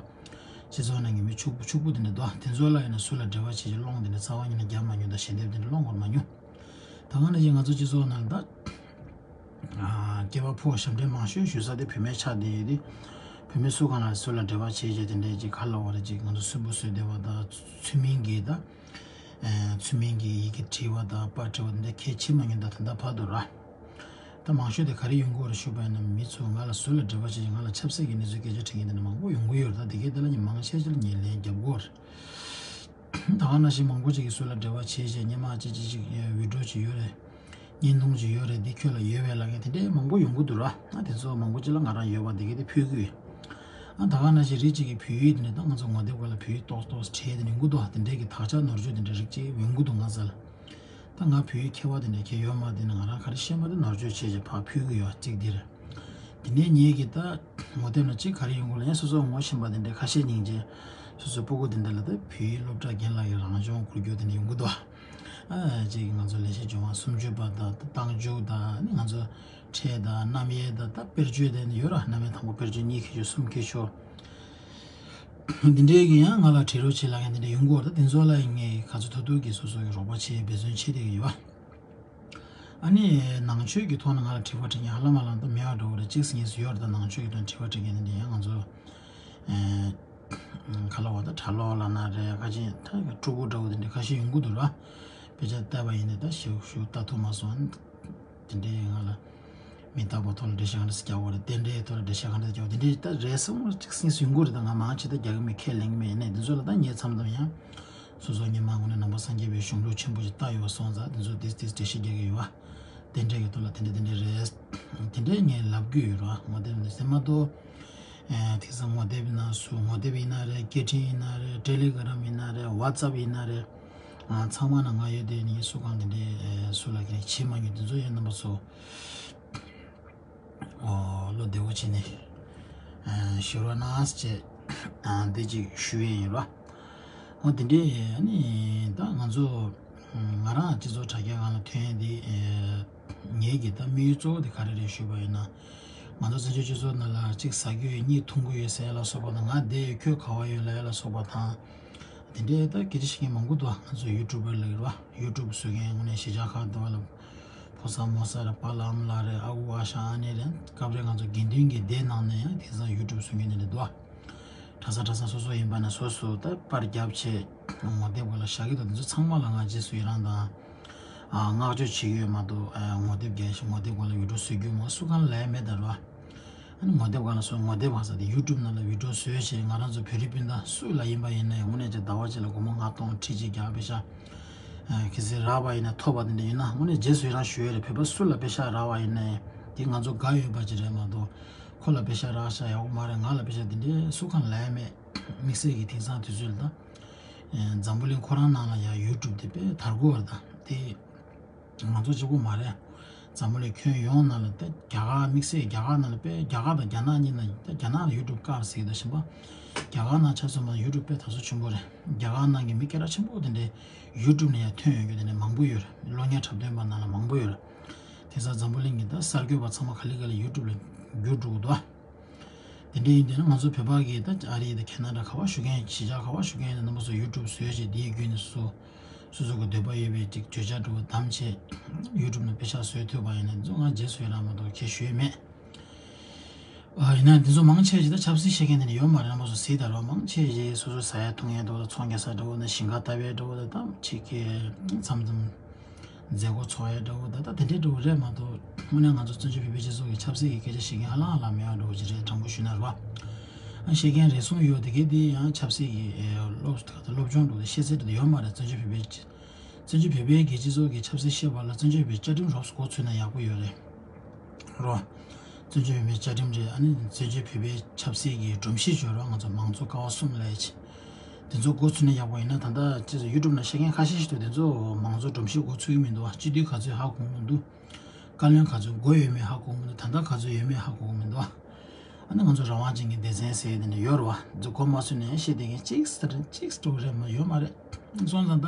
སྤྱི་ཚོགས་ནང་གི་མི་ཕྱུག་པོ་ཕྱུག་པོ་དེ་འདྲ་འདུག་དེ་ཚོ་ལ་ཡིན་ན་སུ་ལ་འབྲེལ་བ་བྱས་བྱས་སློང་དེ་འདྲ་རྩ་བ་ཉིད་ནས་བརྒྱབ་མ་མྱོང་། ད་ཞལ་འདེབས་དེ་འདྲ་སློང་དགོས་མ་མྱོང་། ད་ག་ནང་བཞིན་ང་ཚོ་སྤྱི་ཚོགས་ནང་ལ་ད། ཨ། སྐྱེས་པ་ཕོ་ཞབས་འདྲེན་མང་ཤོས་ཞུ་ས་དེ་བུད་མེད་ཆགས་བསྡད་ཡོད་དེ། བུད་མེད་སུ་གང་ལ་སུ་ལ་འབྲེལ་བ་བྱས་བྱས་དེ་འདྲའི་ཅིག་ག་ལབ་དགོས་རེད། ཅིག་ང་ཚོ་སུན་པོ་བཟོས་བསྡད་པ་དང་། ཚུལ་མིན་གྱི་ད། ཨ། ཚུལ་མིན་གྱི་ཡི་གེ་བྲིས་པ་དང་། པར་བྲིས་པ་དེ་འདྲ་གལ་ཆེ་མ་མྱོང་། ད་ད་ལྟ་བར་དུ་ར། ད་མང་ཤོས་དེ་ག་རེ་ཡོང་གི་ཡོད་རེད་ཞུས་པ་ཡིན་ན། མི་ཚོ་ང་ལ་སུ་ལ་འབྲེལ་བ་བྱས་བྱས་ང་ལ་ཆབ་སྲིད་ཀྱི་གནས་ཚུལ་སྐད་ཆ་དྲི་མཁན་དེ་འདྲ་མང་པོ་ཡོང་གི་ཡོད་རེད། ད་དེ་གའི་དེ་ལ་ངས་མང་ཆེ་ཆེ་ལ་ངས་ལན་རྒྱབ་དགོས་རེད། ད་ག་ནང་བཞིན་མང་པོ་ཅིག་གིས་སུ་ལ་འབྲེལ་བ་བྱས་བྱས་སྔོན་མ་ཅིག་ཅིག་ཅིག་ཨེ། འུད་སྒྲོག་ཅིག་ཡོད་རེད། བརྙན་ཐུང་ཅིག་ཡོད་རེད། འདི་ཁྱོད་ལ་ཡོད་པས་ལབ་མཁན་དེ་འདྲའི་མང་པོ་ཡོང་གི་འདུག་ར། ཨ། དེ་ཚོ་མང་པོ་ཅིག་ལ་ང་རང་ཡོད་པ་དེ་གའི་དེ་ཕུལ་གི་ཡོད། ཨ། ད་ག་ནང་བཞིན་རིགས་གཅིག་གིས་བོད་ཡིག་དེ་འདྲ་ད་ང་ཚོ་ངོ་དེབ་སྒང་ལ་བོད་ཡིག་ཏོག་ཏོག་བྲིས་དེ་འདྲ་ཡོང་གི་འདུག་ཨ། དེ་འདྲའི་གི་དག་ཆ་ནོར་བཅོས་དེ་འདྲ་རིགས་གཅིག་ཡོང་གི་འདུག་ང་རྩ་ལ། ད་ང་བོད་ཡིག་མཁས་པ་དེ་འདྲ་ཁྱེད་ཡོད་མ་རེད། ང་རང་ག་རེ་ཤེས་མ་རེད། ནོར་བཅོས་བྱས་བྱས་ཕར་ཕུལ་གི་ཡོད། གཅིག་འདིར། དེ་ནས་ངེད་ཀྱི་ད་ངོ་དེབ་ནང་གཅིག་ག་རེ་ཡོང་གི་ལབ་ན། སོ་སོ་ངོ་ཤེས་པ་དེ་འདྲ་ཁ་ཤས་སྙིང་རྗེ། སོ་སོའི་སྤུ་གུ་དེ་འདྲ་ལ་ད་བོད་ཡིག་སློབ་གྲྭ་རྒན་ལགས་ཀྱིས་རང་སྦྱོང་སྐུལ་རྒྱུ་དེ་འདྲ་ཡོང་གི་འདུག་ཨ། གཅིག་ང་ཚོ་ལས་བྱེད་སྦྱོང་བ་སུམ་ཅུ་པ་དང་། ད་རྟགས་འཇུག་དང་། ཨ་ནི་ང་ཚོ་ཕྲད་དང་རྣམ་དབྱེ་དང་། ད་དཔེར་བརྗོད་དེ་འདྲ་ཡོད་ར། རྣམ་དབྱེ་དང་པོ། དཔེར་བརྗོད་གཉིས་ཁེ་ཤོར། གསུམ་ཁེ་ཤོར། འདི་འདྲའི་གི་ཡང་ང་ལ་དྲི་རོགས་བྱེད་ལབ་མཁན་དེ་འདྲ་ཡོང་གི་ཡོད་རེད། དེ་ཚོ་ལ་ངས་ག་ཚོད་ཐུབ་ཐུབ་ཀྱིས་སོ་སོ་གིས་རོགས་པ་བྱེད། འབད་བརྩོན་བྱེད་བསྡད་ཀྱི་ཡོད་པ། ཨ་ནི་ནང་ཆོས་ཀྱི་ཐོག་ནས་ང་ལ་དྲི་བ་དྲི་མཁན་ཧ་ལམ་ཧ་ལམ་ད་མེད་པ་འདྲ་བོ་རེད། གཅིག་གཉིས་ཡོད་རེད། ད་ནང་ཆོས་ཀྱི་ཐོག་ནས་དྲི་བ་དྲི་མཁན་དེ་འདྲ་ཡང་ང་ཚོ་ཨེ། ག་ལབ་དགོས། ད་གྲྭ་ལོག་ལབ་ན་རེད། ཁ་ཅིག་ད་སྤྲུལ་སྐུ་འདྲ་བོ་དེ་འདྲ་ཁ་ཤས་ཡོང་གི་འདུག་ར། དཔེ་ཆ་བལྟས་པ་ཡིན་ན་ད་ཞིབ་ཞིབ་ལྟ་ཐུབ་མ་སོང་། དེ་འདྲའི་ང་ལ་མི་རྟག་པའི་ཐོག་ལ་འགྲེལ་བཤད་ག་འདྲ་ཞིག་རྒྱག་དགོས་རེད། རྟེན་འབྲེལ་ཐོག་ལ་འགྲེལ་བཤད་ག་འདྲ་ཞིག་རྒྱག་དགོས། དེ་འདྲའི་ད་རེ་ཟུང་གཅིག་གཉིས་ཡོང་གི་རེད། ད་ང་མང་ཆེ་ད་རྒྱག་གི་མེད། ཁས་ལེན་གི་མེད། ཡིན་ནའི་འདི་ཚོ་ལ་ད་ངས་མཚམས་མཚམས་ཡང་སོ་སོ་སྔོན་མ་ངོས་ནས་ནང་པ་སངས་རྒྱས་པའི་གཞུང་ལུགས་ཆེན་པོ་ཞིག་བལྟ་ཡོད་པ་སོང་ཙང་། དེ་ཚོ་ཏིས་ཏིས་འགྲེལ་བཤད་རྒྱག་གི་ཡོད་པ། རྟེན་འབྲེལ་གྱི་ཐོག་ལ་དེ་འདྲ་དེ་འདྲ་རེད། དེ་འདྲའི་ངས་ལབ་གི་ཡོད་ར། ངོ་དེབ་འདི་ཟེར་མ་གཏོགས། ཨེ། དེང་སང་ངོ་དེབ་ཡིན་ན་སུ། ངོ་དེབ་ཡིན་ན་རེད། སྐད་འཕྲིན་ཡིན་ན་རེད། ཊེ་ལི་གྷི་རམ་ཡིན་ན་རེད། ཝ་ཙབ་ཡིན་ན་རེད། ཨ། ཚང་མ་ནང་ང་ཡོད་དེ་ནི་སུ་གང་དེ་འདྲའི་ཨེ། སུ་ལ་གིན་བྱེད་མ་མྱོང་། དེ་ཚོ་ཡང་རྣམ་པ་ཚོ། ཨོ། བློ་བདེ་བོ་བྱས་ནས་ཨེ། ཞུ་རོགས་གནང་ཟེར་བྱས། ཨ། འདི་ཅིག་ཞུ་ཡས་ཡིན་ར། འོ། དེ་འདྲའི་ཨ་ནི་ད་ང་ཚོ་ང་རང་སྤྱི་ཚོགས་དྲ་རྒྱ་སྒང་ལ་ཐོན་ཡས་འདི་ཨེ། ངེད་ཀྱི་ད་དམིགས་ཡུལ་གཙོ་བོ་དེ་ག་རེ་རེད་ཞུས་པ་ཡིན་ན། ང་ཚོ་བཙན་བྱོལ་སྤྱི་ཚོགས་ནང་ལ་གཅིག་ཟ་རྒྱུ་ཡོད། གཉིས་འཐུང་གི་ཡོད་ཟེར་ཡ་ལ་སོགས་པ་དང་། ང་བསྡད་ཡོད། ཁྱོད་ག་པར་ཡོད་ལབ་ཡ་ལ་སོགས་པ་དང་། དེ་འདྲའི་ད་སྐད་ཆ་བཤད་མཁན་མང་པོ་འདུག་ང་ཚོ་ཡུ་ཊུབ་པར་ལབ་ཀྱི་རེད་པ། ཡུ་ཊུབ་བཟོ་མཁན་དངོས་གནས་གཞིས་ཆགས་ཁག་འདུག་བ་ལ། ཕོ་གསར་མོ་གསར་རེད། པཱ་ལགས་ཨ་མ་ལགས་རེད། ཨ་ཁུ་ཨ་ཞང་ཨ་ནེ་རེད། སྐབས་རེ་ང་ཚོ་དགེ་འདུན་གྱི་སྡེ་ནང་ནས་ཡང་དེང་སང་ཡུ་ཊུབ་བཟོ་མཁན་དེ་འདྲ་འདུག་བ། གྲྭ་ས་གྲྭ་ས་སོ་སོ་ཡིན་པ་ན་སོ་སོ་ད་པར་རྒྱབ་བྱས་ངོ་དེབ་སྒང་ལ་བཞག་གི་འདུག་དེ་ཚོ་ཚང་མ་ལ་ང་རྗེས་སུ་ཡི་རང་དང་། ཨ། བསྔགས་བརྗོད་བྱེད་ཀྱི་ཡོད་མ་གཏོགས། ཨ། ངོ་དེབ་རྒྱག་ཞིག་ངོ་དེབ་སྒང་ལ་ཡུ་ཊུབ་བཟོ་རྒྱུ་མ་སུ་གང་ལ་ཡ་མེད་ད་ར། ཨ་ནི་ངོ་དེབ་སྒང་ལ་སོ་ངོ་དེབ་ཧ་ས་དེ་ཡུ་ཊུབ་ནང་ལ་ཡུ་ཊུབ་བཟོས་བྱས། ང་རང་ཚོ་བོད་རིགས་སྤུན་ཟླ་སུ་ལ་ཡིན་པ་ཡིན་ན་ཡང་དངོས་གནས་ཀྱི་ཟླ་བ་གཅིག་ལ་སྒོར་མོ་ལྔ་སྟོང་ཁྲི་གཅིག་རྒྱག་པའི་ཤ། གལ་སྲིད་རག་པ་ཡིན་ན་ཐོབ་པ་དེ་འདྲ་ཡིན་ན་དངོས་གནས་རྗེས་སུ་ཡི་རང་ཞུ་ཡས་རེད། བོད་པ་སུ་ལ་པེ་ཤག་རག་པ་ཡིན་ནའི་དེ་ང་ཚོ་དགའ་ཡོད་པ་ཅིག་རེད་མ་གཏོགས་ཁོ་ལ་པེ་ཤག་རག་ཤག་ཡག་པོ་མ་རེད། ང་ལ་པེ་ཤག་དེ་འདྲའི་སུ་གང་ལ་ཡང་མེད། དམིགས་བསལ་གྱི་དེང་སང་དུས་ཚོད་ལ་ད་འཛམ་བུ་གླིང་ཁོ་རང་ནང་ལ་ཡང་ཡུ་ཊུབ་དེ་དཔེ་དར་གོ་བ་རེད། ད་དེ་ང་ཚོ་གཅིག་པོ་མ་རེད། འཛམ་བུ་གླིང་ཁྱོན་ཡོངས་ནང་ལ་ད་རྒྱ་གར་དམིགས་བསལ་རྒྱ་གར་ནང་ལ་དཔེ་རྒྱ་གར་དང་རྒྱ་ནག་གཉིས་ནང་ད་རྒྱ་ནག་ལ་ཡུ་ཊུབ་དཀར་ཟེར་གྱི་འདུག་ཤིང་པ། རྒྱ་གར་ནང་ཆ་མཚོན་པ་ཡུ་ཊུབ་དཔེ་དར་སོ་ཆེན་པོ་རེད། རྒྱ་གར་ནང་གི་མི་སྐད་གྲགས་ཆེན་པོ་དེ་འདྲའི་ཡུ་ཊུབ་ནས་ཡང་ཐོན་ཡོང་རྒྱུ་དེ་འདྲ་མང་པོ་ཡོད་རེད། གློག་བརྙན་འཁྲབ་སྟོན་པ་ནང་ལ་མང་པོ་ཡོད་རེད། དེང་སང་འཛམ་བུ་གླིང་གི་ད་གསར་འགོད་པ་ཚང་མ་ག་ལེ་ག་ལེ་ཡུ་ཊུབ་ལ་བསྒྱུར་འགྲོ་གི་འདུག་ཨ། དེ་འདྲ་ཡིན་དུས་ན་ང་ཚོ་བོད་པ་གིས་ད་ཨ་རི་དང་ཁེ་ན་ཌ་ག་པར་བཞུགས་མཁན་གཞིས་ཆགས་ག་པར་བཞུགས་མཁན་ཡིན་ན་རྣམ་པ་ཚོ་ཡུ་ཊུབ་བཟོས་བྱས་དེའི་བརྒྱུད་ནས་སོ་སོ་སོ་སོ་གི་འདོད་པ་ཡོད་པའི་ཅིག་བརྗོད་བྱ་འདྲ་བོ་བདམས་བྱས་ཡུ་ཊུབ་ནང་པེ་ཤག་བཟོས་ཐུབ་པ་ཡིན་ན་ཚོ་ང་རྗེས་སུ་ཡི་རང་མ་གཏོགས་ཁྱད་ཞུ་ཡས་མེད། ཨ་ཡིན་ན་འདི་ཚོ་མང་ཆེ་ཞིག་ད་ཆབ་སྲིད་བཤད་མཁན་དེ་འདྲ་ཡོད་མ་རེད། རྣམ་པ་ཚོ་གཟིགས་དང་རོགས། མང་ཆེ་ཞིག་སོ་སོ་ཟ་ཡ་འཐུང་ཡ་འདྲ་བོ་དང་ཚོང་རྒྱག་ས་འདྲ་བོ་དང་ཞིང་ཁ་ལྟ་བའི་འདྲ་བོ་དང་ད་ཅིག་གི་མཚམས་མཚམས་མཛད་སྒོ་ཚོགས་ཡ་འདྲ་བོ་ད་ད་དེ་འདྲའི་འདྲ་བོ་རེད་མ་གཏོགས་དངོས་གནས་ང་ཚོ་བཙན་བྱོལ་བོད་པའི་སྤྱི་ཚོགས་ཀྱི་ཆབ་སྲིད་ཀྱི་སྐད་ཆ་བཤད་མཁན་ཧ་ལམ་ཧ་ལམ་མེད་པ་འདྲ་བོ་ཅིག་རེད། དྲང་པོ་ཞུས་ན་རེད་བ། ཨ་བཤད་མཁན་རེ་ཟུང་ཡོད་དེ་གས་དེ་ཡང་ཆབ་སྲིད་ཀྱི་ཨེ་སློབ་སློབ་སྦྱོང་འདྲ་བོ་དང་ཤེས་ཚད་འདྲ་བོ་ཡོད་མ་རེད། བཙན་བྱོལ་བོད་པའི་བཙན་བྱོལ་བོད་པའི་གི་སྤྱི་ཚོགས་ཀྱི་ཆབ་སྲིད་བཤད་པ་ལ་བཙན་བྱོལ་བོད་པའི་བཅའ་ཁྲིམས་རོབ་ཙམ་མགོ་ཚོས་ན་ཡག་པོ་ཡོད་རེད། རོ། བཙན་བྱོལ་བོད་མིའི་བཅའ་ཁྲིམས་རེད། ཨ་ནི་བཙན་བྱོལ་བོད་པའི་ཆབ་སྲིད་ཀྱི་སྒྲོམ་གཞི་བརྗོད་རོགས། ང་ཚོ་མང་གཙོ་ཀ་བ་གསུམ་ལས་ཆེ། དེ་ཚོ་མགོ་ཚོས་ན་ཡག་པོ་ཡིན་ན་ད་ལྟ་ཅེས་སུ་ཡུ་ཊུབ་ནང་བཤད་མཁན་ཁ་ཤས་ཤིག་འདུག་དེ་ཚོ་མང་གཙོ་སྒྲོམ་གཞི་མགོ་ཚོས་ཀྱི་མི་འདུག་བ། སྤྱི་འཐུས་ག་ཚོད་ཧ་གོ་གི་མི་འདུག་བཀའ་བློན་ག་ཚོད་མགོ་ཡོད་མེད་ཧ་གོ་གི་མི་འདུག་ད་ལྟ་ག་ཚོད་ཡོད་མེད་ཧ་གོ་གི་མི་འདུག་བ། ཨ་ནི་ང་ཚོ་རང་དབང་ཅན་གྱི་སྡེ་ཚན་ཟེར་དེ་འདྲ་ཡོད་རེད་བ། ཚོ་མགོ་མ་ཚོས་ནས་བཤད་བསྡད་མཁན་གཅིག་ཙམ་གཅིག་ཙམ་རེད་མ་ཡོད་མ་རེད། སོང་ཙང་ད་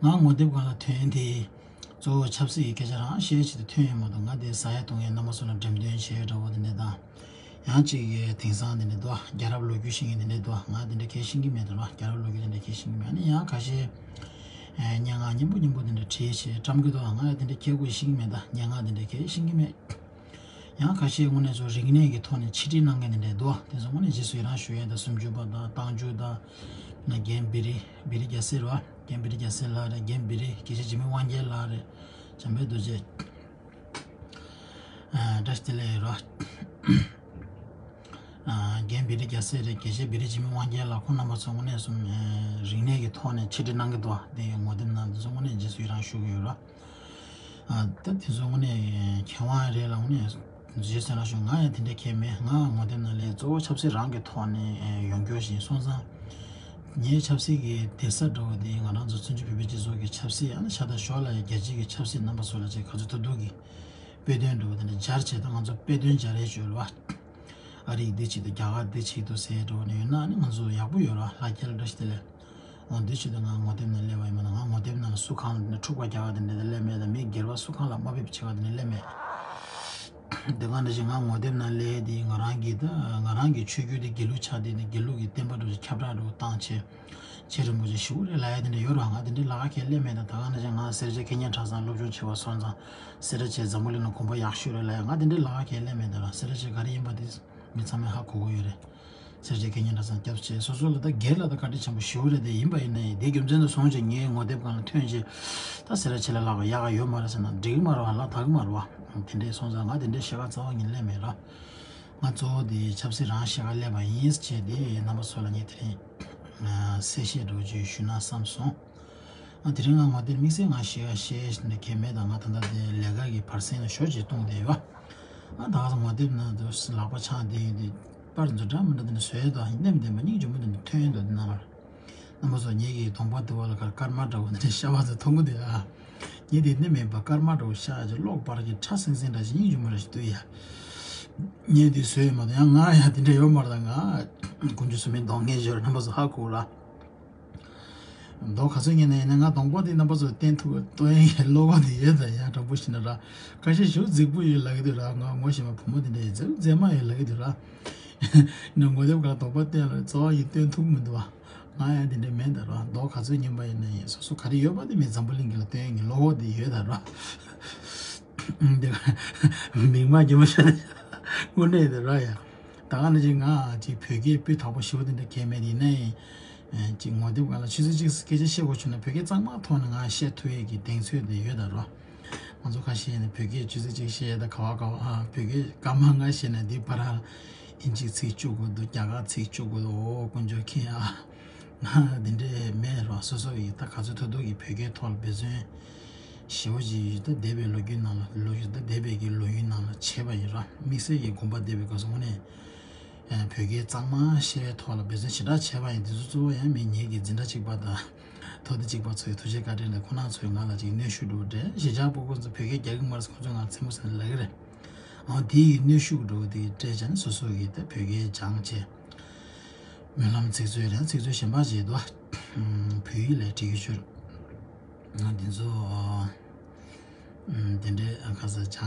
ང་ངོ་དེབ་སྒང་ལ་ཐོན་དེ། གཙོ་བོ་ཆབ་སྲིད་ཀྱི་སྐད་ཆ་རང་བཤད་ཆེད་དུ་ཐོན་ཡོད་མ་གཏོགས་ང་དེ་ཟ་ཡ་འཐུང་ཡའི་རྣམ་པ་ཚོ་ལ་འགྲེམས་སྟོན་བྱེད་འདྲ་བོ་དེ་འདྲ་དང་། ཡང་གཅིག་གིས་དེང་སང་དེ་འདྲ་འདུག་རྒྱལ་རབས་ལོ་རྒྱུས་ཤེས་མཁན་དེ་འདྲ་འདུག་ང་དེ་འདྲ་གས་ཤེས་ཀྱི་མེད་དོ། རྒྱལ་རབས་ལོ་རྒྱུས་དེ་འདྲ་གས་ཤེས་ཀྱི་མེད། ཨ་ནི་ཡང་ཁ་ཤས་སྙན་ངག་སྙན་པོ་སྙན་པོ་དེ་འདྲ་བྲིས་བྱས་བཀྲམ་གྱི་འདུག་ང་ཡང་དེ་འདྲ་གས་ཁོས་ཤེས་ཀྱི་མེད། ད་སྙན་ངག་དེ་འདྲ་གས་ཤེས་ཀྱི་མེད། ཡང་ཁ་ཤས་དངོས་གནས་ཚོ་རིག་གནས་ཀྱི་ཐོག་ནས་ཕྱི་དྲིལ་གནང་མཁན་དེ་འདྲ་འདུག་དེ་ཚོ་དངོས་གནས་རྗེས་སུ་ཡི་རང་ཞུ་ཡས་དང་སུམ་ཅུ་པ་དང་རྟགས་འཇུག་དང་། ན་རྒན་བི་རི་བི་རི་རྒྱལ་སྲས་རེད་བ། རྒན་བི་རི་རྒྱལ་སྲས་ལགས་རེད། རྒན་བི་རི་དགེ་བཤེས་འཇིགས་མེད་དབང་རྒྱལ་ལགས་རེད། འཇམ་དཔལ་རྡོ་རྗེ། ཨ་བཀྲ་ཤིས་བདེ་ལེགས་རོ། ཨ་རྒན་བི་རི་རྒྱལ་སྲས་རེད། དགེ་བཤེས་བི་རི་འཇིགས་མེད་དབང་རྒྱལ་ལགས་ཁོང་རྣམ་པ་ཚོ་དངོས་གནས་སུ་ཨ་རིག་གནས་ཀྱི་ཐོག་ནས་ཕྱི་དྲིལ་གནང་གི་འདུག་དེ་ངོ་དེབ་ནང་དེ་ཚོ་དངོས་གནས་རྗེས་སུ་ཡི་རང་ཞུ་གི་ཡོད་རོ། ཨ་ད་དེ་ཚོ་དངོས་གནས་མཁས་དབང་རེད་ལ་དངོས་གནས་རྗེས་སུ་ཡི་རང་ཞུ། ང་ཡང་དེ་འདྲ་མཁས་མེད། ང་ངོ་དེབ་ནང་ལས་གཙོ་བོ་ཆབ་སྲིད་རང་གི་ཐོག་ནས་ཨ་ཡོང་རྒྱུ་ཞིག་སོང་ཙང་། ངའི་ཆབ་སྲིད་ཀྱི་སྡེ་ས་འདྲ་བོ་དེ་ང་རང་ཚོ་བཙན་བྱོལ་བོད་པའི་སྤྱི་ཚོགས་ཀྱི་ཆབ་སྲིད་ཨ་ནི་ཤ་སྟག་ཞོར་ལ་ཡང་རྒྱལ་སྤྱི་གི་ཆབ་སྲིད་རྣམ་པ་ཚོ་ལ་ཅིག་ག་ཚོད་ཐུབ་ཐུབ་ཀྱིས་དཔེ་སྟོན་འདྲ་བོ་དེ་འདྲ་སྦྱར་བྱས། ད་ང་ཚོ་དཔེ་སྟོན་སྦྱར་ཡས་ཞོར་ལ་ཨ་རི་འདི་བྱེད་དུ་རྒྱ་གར་འདི་བྱེད་དུ་ཟེར་འདྲ་བོ་ནས་ཡོད་ན་ཨ་ནི་ང་ཚོ་ཡག་པོ་ཡོད་ར། ལྷ་རྒྱལ་བཀྲ་ཤིས་བདེ་ལེགས། འོ་འདི་བྱེད་དུ་ང་ངོ་དེབ་ནང་སླེབས་པ་ཡིན་པ་ན་ང་ངོ་དེབ་ནང་ལ་སུ་གང་ལ་འཁྲུག་པ་རྒྱག་ག་དེ་འདྲ་དེ་སླེབས་མེད། ད་མི་སྒེར་བ་སུ་གང་ལ་དམའ་འབེབས་བྱེད་ག་དེ་འདྲ་སླེབས་མེད། དེ་ག་ནང་བཞིན་ང་ངོ་དེབ་ནང་སླེབས་དེ་ང་རང་གི་ད་ང་རང་གི་ཆོས་བརྒྱུད་དེ་དགེ་ལུགས་ཆགས་དེ་ནི་དགེ་ལུགས་ཀྱི་བསྟན་པ་འདྲ་བོ་ཁྱབ་བསྒྲགས་འདྲ་བོ་བཏང་བྱས། རྗེ་རིན་པོ་ཆེ་ཞུ་རེད་ལབ་ཡ་དེ་འདྲ་ཡོད་ར། ང་དེ་འདྲའི་ལག་ཁྱེར་སླེབས་མེད། ད་ད་ག་ནང་བཞིན་ང་སེར་བྱེས་མཁས་སྙན་གྲྭ་ཚང་སློབ་སྦྱོང་བྱས་པ་སོང་ཙང་སེར་བྱེས་འཛམ་བུ་གླིང་ལ་གོམ་པ་ཡག་ཤོས་རེད་ལབ་ཡ་ང་དེ་འདྲའི་ལག་ཁྱེར་སླེབས་མེད། ད་ར་སེར་བྱེས་ག་རེ་ཡིན་པ་དེ་མི་ཚང་མས་ཧ་གོ་གི་ཡོད་རེད། སེར་བྱེས་མཁས་སྙན་གྲྭ་ཚང་སྐྱབས་བཅོལ་སོ་སོ་ལ་ད་སྒེར་ལ་ད་བཀའ་དྲིན་ཆེན་པོ་ཞུ་རེད། དེ་ཡིན་པ་ཡིན་ན་ཡིན་དེ་རྒྱུ་མཚན་དུ་སོང་བྱས་ངའི་ངོ་དེབ་སྒང་ལ་ཐོན་རྗེས་ད་སེར་བྱེས་ལ་ལབ་པ་ཡག་ག་ཡོད་མ་རེད་ཟེར་ན་འགྲིག་གི་མ་རེད་བ། ལག་ཐག་གི་མ་རེད་བ། དེ་འདྲས་སོང་ཙང་ང་དེ་འདྲས་བཤད་ག་རྩ་བ་ཉིད་སླེབས་མེད་ར། ང་གཙོ་བོ་དེ་ཆབ་སྲིད་རང་བཤད་ག་སླེབས་པ་ཡིན་ཟེར་བྱས་དེ་རྣམ་པ་ཚོ་ལ་ངས་དེ་རིང་གསལ་བཤད་འདྲ་བོ་ཅིག་ཞུས་ན་བསམ་སོང་། ཨ་དེ་རིང་ང་ངོ་དེབ་དམིགས་བསལ་ང་བཤད་ག་བཤད་ནས་གལ་མེད། ད་ང་ད་ལྟ་དེ་ལས་ཀ་གི་བར་གསེང་ལ་ཞོ་ཅིག་བཏུང་བསྡད་ཡོད། ཨ་ད་ག་ས་ངོ་དེབ་ནང་དུ་ལག་པ་འཆང་བསྡད་ཡོད་དེ་པར་འཛུལ་འདྲ་མི་འདྲ་དེ་ནས་བཟོས་དང་ནེམ་ལྡན་པ་སྙིང་རྗེ་མོ་དེ་འདྲ་ཐོན་ཡོད་འདུག་དེ་ནང་ལ། རྣམ་པ་ཚོ་ངེད་ཀྱི་གདོང་པ་དེ་བ་ལ་ཁར་སྐར་མ་འདྲ་བོ་འདི་འདྲ་ཤ་བ་ཚོ་མཐོང་གི་འདུག་ཨ། ངས་དེ་ནི་མེད་པ་སྐར་མ་འདྲ་བོ་ཤ་ཅིག་གློག་སྤར་གྱི་ཁྲ་སིང་སིང་འདྲ་ཞིག་སྙིང་རྗེ་མོ་ར་ཞིག་འདུག་ཡ། ངས་དེ་བཟོས་ཡོད་མ་གཏོགས་ཡང་ང་ཡང་དེ་འདྲ་ཡོད་མ་རེད། ད་ང་དཀོན་མཆོག་གསུམ་མའི་གདོང་ངས་བརྗོད་ར་རྣམ་པ་ཚོ་ཧ་གོ་ལ། མདོ་ག་ཚོད་ཉན་ན་ཡིན་ན་ང་གདོང་པ་དེ་རྣམ་པ་ཚོ་བསྟན་ཐུབ་སྟོན་ཡའི་བློ་ཁོག་དེ་ཡོད་ད་ཡ། དྲང་པོ་བཤད་ན་ར་ཁ་ཤས་ཞུ་རྫིག་པོ་ཡོད་ལབ་ཀྱི་འདུག་ར། ང་ངོ་ཤེས་པ་བུ་མོ་དེ་འདྲ་ཡོད་རྫིག་རྫིག་མ་ཡོད་ལབ་ཀྱི་འདུག་ར། ནི་ངོ་དེབ་ག་རྡོག་པ་བསྟན་ལ་རྩ་བ་ཡིན་སྟོན་ཐུབ་མི་འདུག་བ། ང་ཡང་དེ་འདྲ་མེད་ད་ར། མདོ་ག་ཚོད་ཉན་པ་ཡིན་ན་ཡིན། སོ་སོ་ག་རེ་ཡོད་པ་དེ་མི་འཛམ་བུ་གླིང་གི་ལ་སྟོན་ཡིན་གྱི་བློ་ཁོག་དེ་ཡོད་ད་ར། དེ་མིག་མ་རྒྱུ་མ་ཤ་ན་དངོས་གནས་དེ་ར་ཡ། ད་ག་ནང་བཞིན་ང་ཅིག་བོད་སྐད་སྤུས་དག་པོ་ཞེ་པོ་དེ་འདྲ་གལ་མེད་ཡིན་ན་ཡིན། ཅིག་ངོ་དེབ་སྒང་ལ་ཆུ་ཚོད་གཅིག་སྐད་ཆ་བཤད་དགོས་བྱུང་ན་བོད་སྐད་གཙང་མ་ཐོག་ནས་ང་བཤད་ཐུབ་ཡས་ཀྱི་གདེང་ཚོད་དེ་ཡོད་ད་ར། ང་ཚོ་ཁ་ཤས་ནི་བོད་སྐད་ཆུ་ཚོད་གཅིག་བཤད་ཡས་ད་ག་བ་ག་བ་ཨ་བོད་སྐད་སྐར་མ་ལྔ་བཤད་ན་འདི་བར་ཨིན་ཇི་ཚིག་བཅུ་དགོས་འདུག་རྒྱ་གར་ཚིག་བཅུ་དགོས་འདུག་འོ་དཀོན་མཆོག་མཁྱེན་ཨ། འདི་འདྲས་མེད་རོགས། སོ་སོ་ཡིས་ད་ག་ཚོད་ཐུབ་ཐུབ་ཀྱིས་བོད་སྐད་ཐོག་ལ་འབད་བརྩོན་ཞེ་པོ་ཅིག་ད་འདས་པའི་ལོ་རྒྱུས་ནང་ལ་ལོ་རྒྱུས་ད་འདས་པའི་གི་ལོ་རྒྱུས་ནང་ལ་བྱས་པ་ཡིན་རོགས། དམིགས་བསལ་གྱི་དགོངས་པ་འདས་པའི་སྐབས་སུ་དངོས་གནས་བོད་སྐད་གཙང་མ་བཤད་པའི་ཐོག་ལ་འབད་བརྩོན་ཞེ་དྲག་བྱས་པ་ཡིན། དེ་ཚོ་གཙོ་བོ་ཡང་མི་ངེད་ཀྱི་འཛིན་གྲྭ་གཅིག་པ་དང་དོ་དེ་གཅིག་པ་ཚོའི་ཐུགས་རྗེ་བཀའ་དྲིན་དང་ཁོང་རྣམ་ཚོས་ང་ལ་ཅིག་གནོན་ཤུགས་འདྲ་པོ་སྤྲད། གཞིས་ཆགས་སྤུ་གུ་ཚོ་བོད་སྐད་རྒྱག་གི་མ་རེད། ཁོང་ཚོས་ང་མཚན་མོ་ཟེར་ནས་ལབ་ཀྱི་རེད། འོ་དེ་ཡི་གནོན་ཤུགས་འདྲ་པོ་དེ་སྤྲད་བྱས་ནས་སོ་སོ་གིས་ད་བོད་སྐད་སྦྱངས་བྱས། སྨོན་ལམ་ཚིག་མཛོད་རེད། ཚིག་མཛོད་གཞན་པ་བྱེད་དོ། བོད་ཡིག་ལ་བྲིས་ཀྱི་ཆོས། ང་འདི་ཚོ་དེ་འདྲའི་ཁ་ས་བྱང་ཆེ་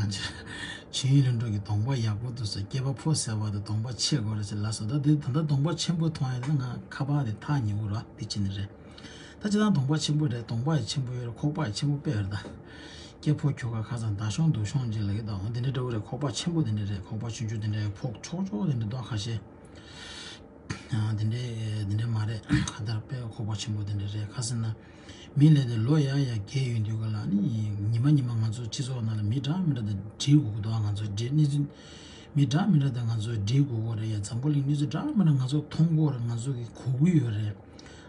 ཆོས་དབྱིངས་ལྷུན་གྲུབ་ཀྱི་གདོང་པ་ཡག་པོ་འདུག་ཟེར། སྐྱེས་པ་ཕོ་ཟེར་བ་དེ་གདོང་པ་ཆེ་དགོས་རེད་ཟེར་ལབ་སོང་། ད་དེ་ད་ལྟ་གདོང་པ་ཆེན་པོ་མཐོང་ཡ་དེ་ང་ཁ་པར་དེ་ཐག་ཉེ་པོ་ར་དེ་ཅི་ནི་རེད། ད་ཅི་ད་གདོང་པ་ཆེན་པོ་རེད། གདོང་པ་ཡི་ཆེན་པོ་ཡོད་རེད། ཁོག་པ་ཡི་ཆེན་པོ་དཔེ་རེད། ད་སྐྱེས་ཕོ་ཁྱོ་ག་ཁ་ས་ད་ཤོང་དུ་ཤོང་ཅི་ལ་གི་ད་འོ་དེ་འདྲའི་འདྲ་པོ་རེད། ཁོག་པ་ཆེན་པོ་དེ་འདྲ་རེད། ཁོག་པ་ཆུང་ཆུང་དེ་འདྲ་ཕོག་ཆོག་ཆོག་དེ་འདྲ་འདུག་ཁ་ཤས། ཨ་དེ་འདྲའི་དེ་འདྲའི་མ་རེད། ག་ད་དཔེ་ཁོག་པ་ཆེན་པོ་དེ་འདྲ་རེད། ཁ་ཟེར་ན་མི་ལས་དེ་ལོ་ཡ་ཡ་རྒས་ཡོང་དུས་ག་ལ་ནི་ཉི་མ་ཉི་མ་ང་ཚོ་སྤྱི་ཚོགས་ནང་ལ་མི་འདྲ་མི་འདྲ་དང་འདྲིས་དགོས་ཀྱི་འདུག་ང་ཚོ་འདྲིས་གནས་ཚུལ་མི་འདྲ་མི་འདྲ་དང་ང་ཚོ་འདྲིས་དགོས་ཀྱི་རེད། ཡ་འཛམ་བུ་གླིང་གནས་ཚུལ་འདྲ་མི་འདྲ་ང་ཚོ་མཐོང་གི་ཡོད་རེད། ང་ཚོ་གི་གོ་གི་ཡོད་རེད།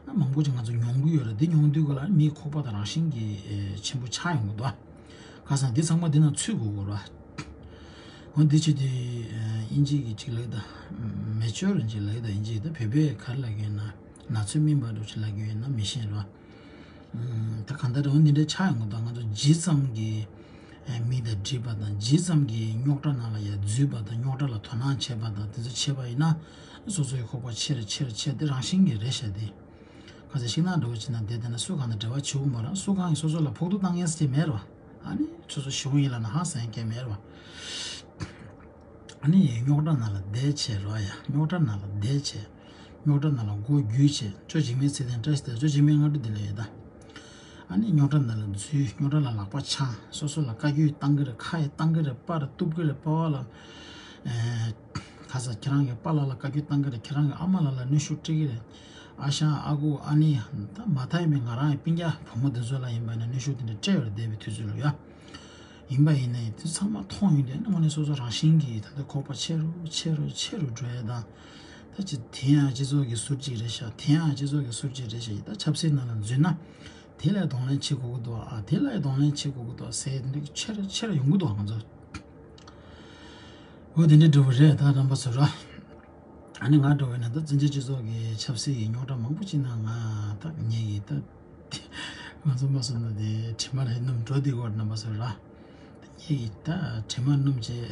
ཨ་མང་པོ་ཅིག་ང་ཚོ་མྱོང་གི་ཡོད་རེད། འདི་མྱོང་དུས་ག་ལ་མིའི་ཁོག་པ་དང་རང་བཞིན་གྱིས་ཆེན་པོ་ཆགས་ཡོང་གི་འདུག་ཁ་སང་འདི་ཚང་མ་འདི་ནང་ཚུད་དགོས་ཀྱི་རེད། འོ་འདི་ཕྱི་དེ་དབྱིན་ཇི་གི་ཅིག་ལབ་ད། མེ་ཅོར་ཅིག་ལབ་ད། དབྱིན་ཇི་ད་བོད་པས་ག་རེ་ལབ་ཀྱི་ཡོད་ན། ན་ཚོད་སྨིན་པ་འདྲ་ཅིག་ལབ་ཀྱི་ཡོད་ན་མི་ཤེས་རོ། ད་གང་ལྟར་འོ་འདི་འདྲ་ཆགས་ཡོང་གི་འདུག་ང་ཚོ་ཇི་ཙམ་གྱིས་མི་དང་འདྲིས་པ་དང་ཇི་ཙམ་གྱིས་རྙོག་དྲ་ནང་ལ་ཡ་འཛུལ་བ་དང་རྙོག་དྲ་ལ་དོ་སྣང་བྱེད་པ་དང་དེ་ཚོ་བྱེད་པ་ཡིན་ན་སོ་སོའི་ཁོག་པ་ཆེ་རུ་ཆེ་རུ་ཆེ་དེ་རང་བཞིན་གྱིས་རེད་ཤག་དེ། ག་ཚོད་ཤིང་ནགས་འདྲ་བོ་བྱེད་ན་དེ་དེ་ན་སུ་གང་དང་འབྲེལ་བ་བྱེད་དགོས་མ་རེད། སུ་གང་གིས་སོ་སོ་ལ་ཕོག་ཐུག་བཏང་མཁན་ཟེར་མེད་རེད་བ། ཨ་ནི་སོ་སོ་ཞི་བོ་ཡིན་ལབ་ན་ཧང་སང་མཁན་མེད་རེད་བ། ཨ་ནི་རྙོག་དྲ་ནང་ལ་བསྡད་བྱས་རོ་ཡ། རྙོག་དྲ་ནང་ལ་བསྡད་བྱས། རྙོག་དྲ་ནང་ལ་མགོ་བསྒྱུར་བྱས། ཅོ་འཇིགས་མེད་ཚེ་བརྟན་བཀྲ་ཤིས་བདེ་ལེགས། ཅོ་འཇིགས་མེད་སྔ་དྲོ་བདེ་ལེགས་ཡོད་ད། ཨ་ནི་རྙོག་དྲ་ནང་ལ་འཛུལ། རྙོག་དྲ་ལ་ལག་པ་འཆང་། སོ་སོ་ལ་བཀའ་བཀྱོན་བཏང་གི་རེད། ཁ་ཡི་བཏང་གི་རེད། པར་གཏུབ་གི་རེད། པ་བ་ལ། ཨེ། ག་ས་ཁྱེད་རང་གི་པཱ་ལགས་ལ་བཀའ་བཀྱོན་བཏང་གི་རེད། ཁྱེད་རང་གི་ཨ་མ་ལགས་ལ་གནོན་ཤུགས་སྤྲད་ཀྱི་རེད། ཨ་ཞང་ཨ་ཁུ་ཨ་ནེ་ད་མ་མཐའ་ཡས་མས་ང་རང་གི་སྤུན་ཀྱག་བུ་མོ་དེ་ཚོ་ལ་ཡིན་པ་ན་གནོན་ཤུགས་དེ་འདྲ་སྤྲད་ཡོད་རེད། འདས་པའི་དུས་ཚོད་ལ་ཡ། ཡིན་པ་ཡིན་ནའི་དེ་ཚང་མ་མཐོང་ཡོང་དུས་དངོས་གནས་སོ་སོ་རང་བཞིན་གྱིས་ད་ལྟ་ཁོག་པ་ཆེ་རུ་ཆེ་རུ་ཆེ་རུ་འགྲོ་ཡ་དང་། ད་ཅི་དེ་ཡང་སྤྱི་ཚོགས་ཀྱི་ཟུར་གཅིག་རེད་ཤག་དེ་ཡང་སྤྱི་ཚོགས་ཀྱི་ཟུར་གཅིག་རེད་ཤག་ད་ཆབ་སྲིད་ནང་ལ་འཛུལ་ན། དེ་ལས་གདོང་ལེན་བྱེད་དགོས་ཀྱི་འདུག་ཨ་དེ་ལས་གདོང་ལེན་བྱེད་དགོས་ཀྱི་འདུག་ཟེར་འདི་ཆེ་རུ་ཆེ་རུ་ཡོང་གི་འདུག་ང་ཚོ། འོ་དེ་འདྲའི་འདྲ་བོ་རེད་ད་རྣམ་པ་ཚོ་ར། ཨ་ནི་ང་འདྲ་བོ་ན་ད་བཙན་བྱོལ་སྤྱི་ཚོགས་ཀྱི་ཆབ་སྲིད་ཀྱི་རྙོག་དྲ་མང་པོ་ཅིག་ན་ང་ད་ངེད་ཀྱི་ད་ང་ཚོ་མ་སོང་ན་དེ་དྲི་མ་རེད་སྣུམ་འགྲོ་དེ་གོ་རྣམ་པ་ཚོ་ར། ངེད་ཀྱི་ད་དྲི་མ་སྣུམ་བྱས།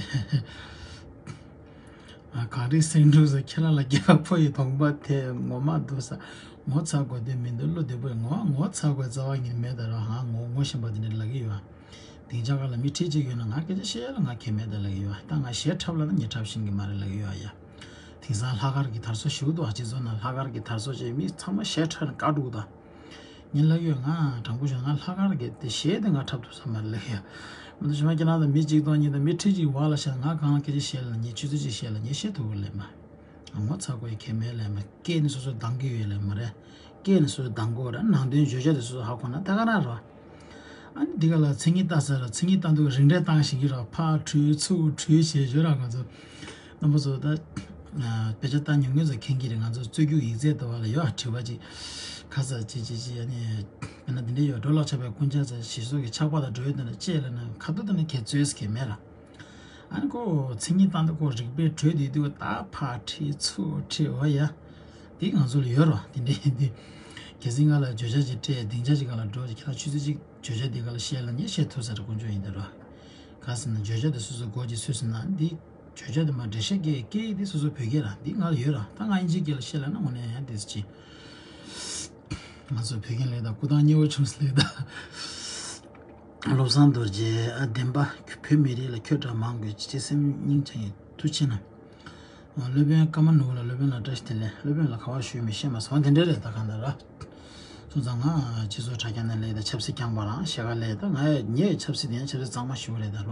ཨ་གངས་རི་སེང་འབྲུག་ཟེར་ཁྱེད་རང་ལ་སྐྱེས་པ་ཕོ་ཡི་གདོང་པ་དེ་ངོ་མ་འདུག་ས། ངོ་ཚ་དགོས་དོན་མི་འདུག་བློ་བདེ་པོས་ངོ་ངོ་ཚ་དགོས་རྩ་བ་ཉིད་མེད་ད་ར། ཧང་ངོ་ངོ་ཤེས་པ་དེ་འདྲ་ལབ་ཀྱི་ཡོད། སྡིངས་ཆ་ཁ་ལ་མི་ཁྲི་གཅིག་ཡོད་ན་ང་སྐད་ཆ་བཤད་ཡ་ལ་ང་ཁྱད་མེད་ད་ལབ་ཀྱི་ཡོད། ད་ང་ཞེ་འཁྲབ་ལབ་ན་ངས་འཁྲབ་ཤེས་ཀྱི་མ་རེད་ལབ་ཀྱི་ཡོད་ཡ། དེང་སང་ལྷག་དཀར་གྱི་དར་སྲོལ་ཞིག་འདུག་ཨ་སྤྱི་ཚོགས་ནང་ལྷག་དཀར་གྱི་དར་སྲོལ་བྱས་མི་ཚང་མ་ཞེ་འཁྲབ་ནས་བཀའ་སྒྲུག་ད། ངས་ལབ་ཡོད་ང་དྲང་པོ་བྱུང་ང་ལྷག་དཀར་གྱི་དེ་གཞས་དེ་ང་འཁྲབ་ཐུབ་ས་མ་རེད་ལབ་ཡོད། མི་འདུག་ཞུ་མ་ཁྱེད་རང་དང་མི་གཅིག་སྟོང་གཉིས་དང་མི་ཁྲི་གཅིག་བར་ལ་བཤད་ང་གང་ལ་སྐད་ཆ་བཤད་ལ་ངས་ཆུ་ཚོད་གཅིག་བཤད་ལ་ངས་བཤད་ཐུབ་ཀྱི་ལབ་མ། ངོ་ཚ་དགོས་ཡ་ཁྱད་མེད་ལབ་མ། སྐད་ནི་སོ་སོ་འདང་གི་ཡོད་ལབ་མ་རེད། སྐད་ནི་སོ་སོ་འདང་གི་ཡོད་རེད། ནང་དོན་བརྗོད་བྱ་དེ་སོ་སོ་ཧ་གོ་ན་ད་ག་རང་རེད། ཨ་ནི་འདི་ག་ལ་མཚན་ཉིད་ལྟ་ས་ར་མཚན་ཉིད་ལྟ་འདུག་རིགས་འགྲེ་བཏང་བཞིན་གྱི་ར་ཕར་བྲོས་ཚུར་བྲོས་བྱས་བྱོས་ར་ང་ཚོ། རྣམ་པ་ཚོ་ད། དཔེ་ཆ་ལྟ་མྱོང་མཁན་ཚོ་མཁྱེན་གྱི་རེད། ང་ཚོ་རྩོད་རྒྱུགས་ཡིག་ཚད་དུ་བ་ལ་ཡོད་དྲི་བ་ཅིག་ཁ་ས་ཅི་ཅི་ཅི་ཨ་ནི། དཔེར་ན་འདི་འདྲ་ཡོད་འགྲོ་ལོག་ཆགས་པའི་ཀུན་ཆ་ཚ་ཞིག་སོགས་ཀྱི་ཆགས་པ་དང་འགྲོ་ཡོད་དེ་ན་ཅེས་ལ་ན་ཁ་ཐུག་དེ་ན་ཁྱེད་རྩོད་ས་གི་མེད་ལ། ཨ་ནི་ཁོ་མཚན་ཉིད་བཏང་དུ་ཁོ་རིག་པའི་དྲོད་དེ་དུས་ད་ཕར་ཁྲིད་ཚུར་ཁྲིད་འོ་ཡ། དེ་ང་ཚོ་ལ་ཡོད་རོ་དེ་འདྲའི་འདི། གལ་སྲིད་ང་ལ་བརྗོད་བྱ་ཅིག་སྤྲད་སྡིངས་ཆ་ཅིག་ག་ལ་འགྲོ་ཅིག་ཁྱེད་རང་ཆུ་ཚོད་གཅིག་བརྗོད་བྱ་འདི་ག་ལ་བཤད་ལ་ངས་བཤད་ཐུབ་ས་རེད་དཀོན་མཆོག་ཡིན་ད་རོ། ག་ཟེར་ན་བརྗོད་བྱ་དེ་སོ་སོའི་མགོ་ཅིག་ཚོས་ཟིན་ན་འདི། བརྗོད་བྱ་དེ་མ་འགྲེལ་བཤད་སྐད་སྐད་ཡིག་དེ་སོ་སོའི་བོད་སྐད་ར་འདི་ང་ལ་ཡོད་ར་ད་ང་དབྱིན་ཇིའི་སྐད་ལ་བཤད་ལ་ན་དངོས་གནས་ཡང་དེ་སུ་ཅི། ང་ཚོ་བོད་ཁྱིམ་ལས་དང་སྐུ་ཐང་མཉེས་པོ་བྱུང་ཟེར་ལས་དང་། བློ་བཟང་རྡོ་རྗེ་ཨ་བདེན་པ་བོད་མི་རིགས་ལ་ཁྱོད་འདྲ་མང་དགོས་ཅི་སེམས་སྙིང་རྗེ་ཡིན་ཐུགས་ཆེ་གནང་། སློབ་དཔོན་ཀརྨ་ནོར་བུ་ལ་སློབ་དཔོན་ལ་བཀྲ་ཤིས་བདེ་ལེགས། སློབ་དཔོན་ལ་ག་བ་ཞུས་མི་ཤེས་མ་སོང་དེ་འདྲ་རེད་ད་གང་ལྟར་ར། སོང་ཙང་ང་སྤྱི་ཚོགས་དྲ་རྒྱ་ནས་ལས་དང་ཆབ་སྲིད་རྐྱང་པ་རང་ཤེས་ག་ལས་ད་ང་ངའི་ཆབ་སྲིད་དེ་ཡང་ཆབ་སྲིད་གཙང་མ་ཞུ་བ་རེད་ད་ར།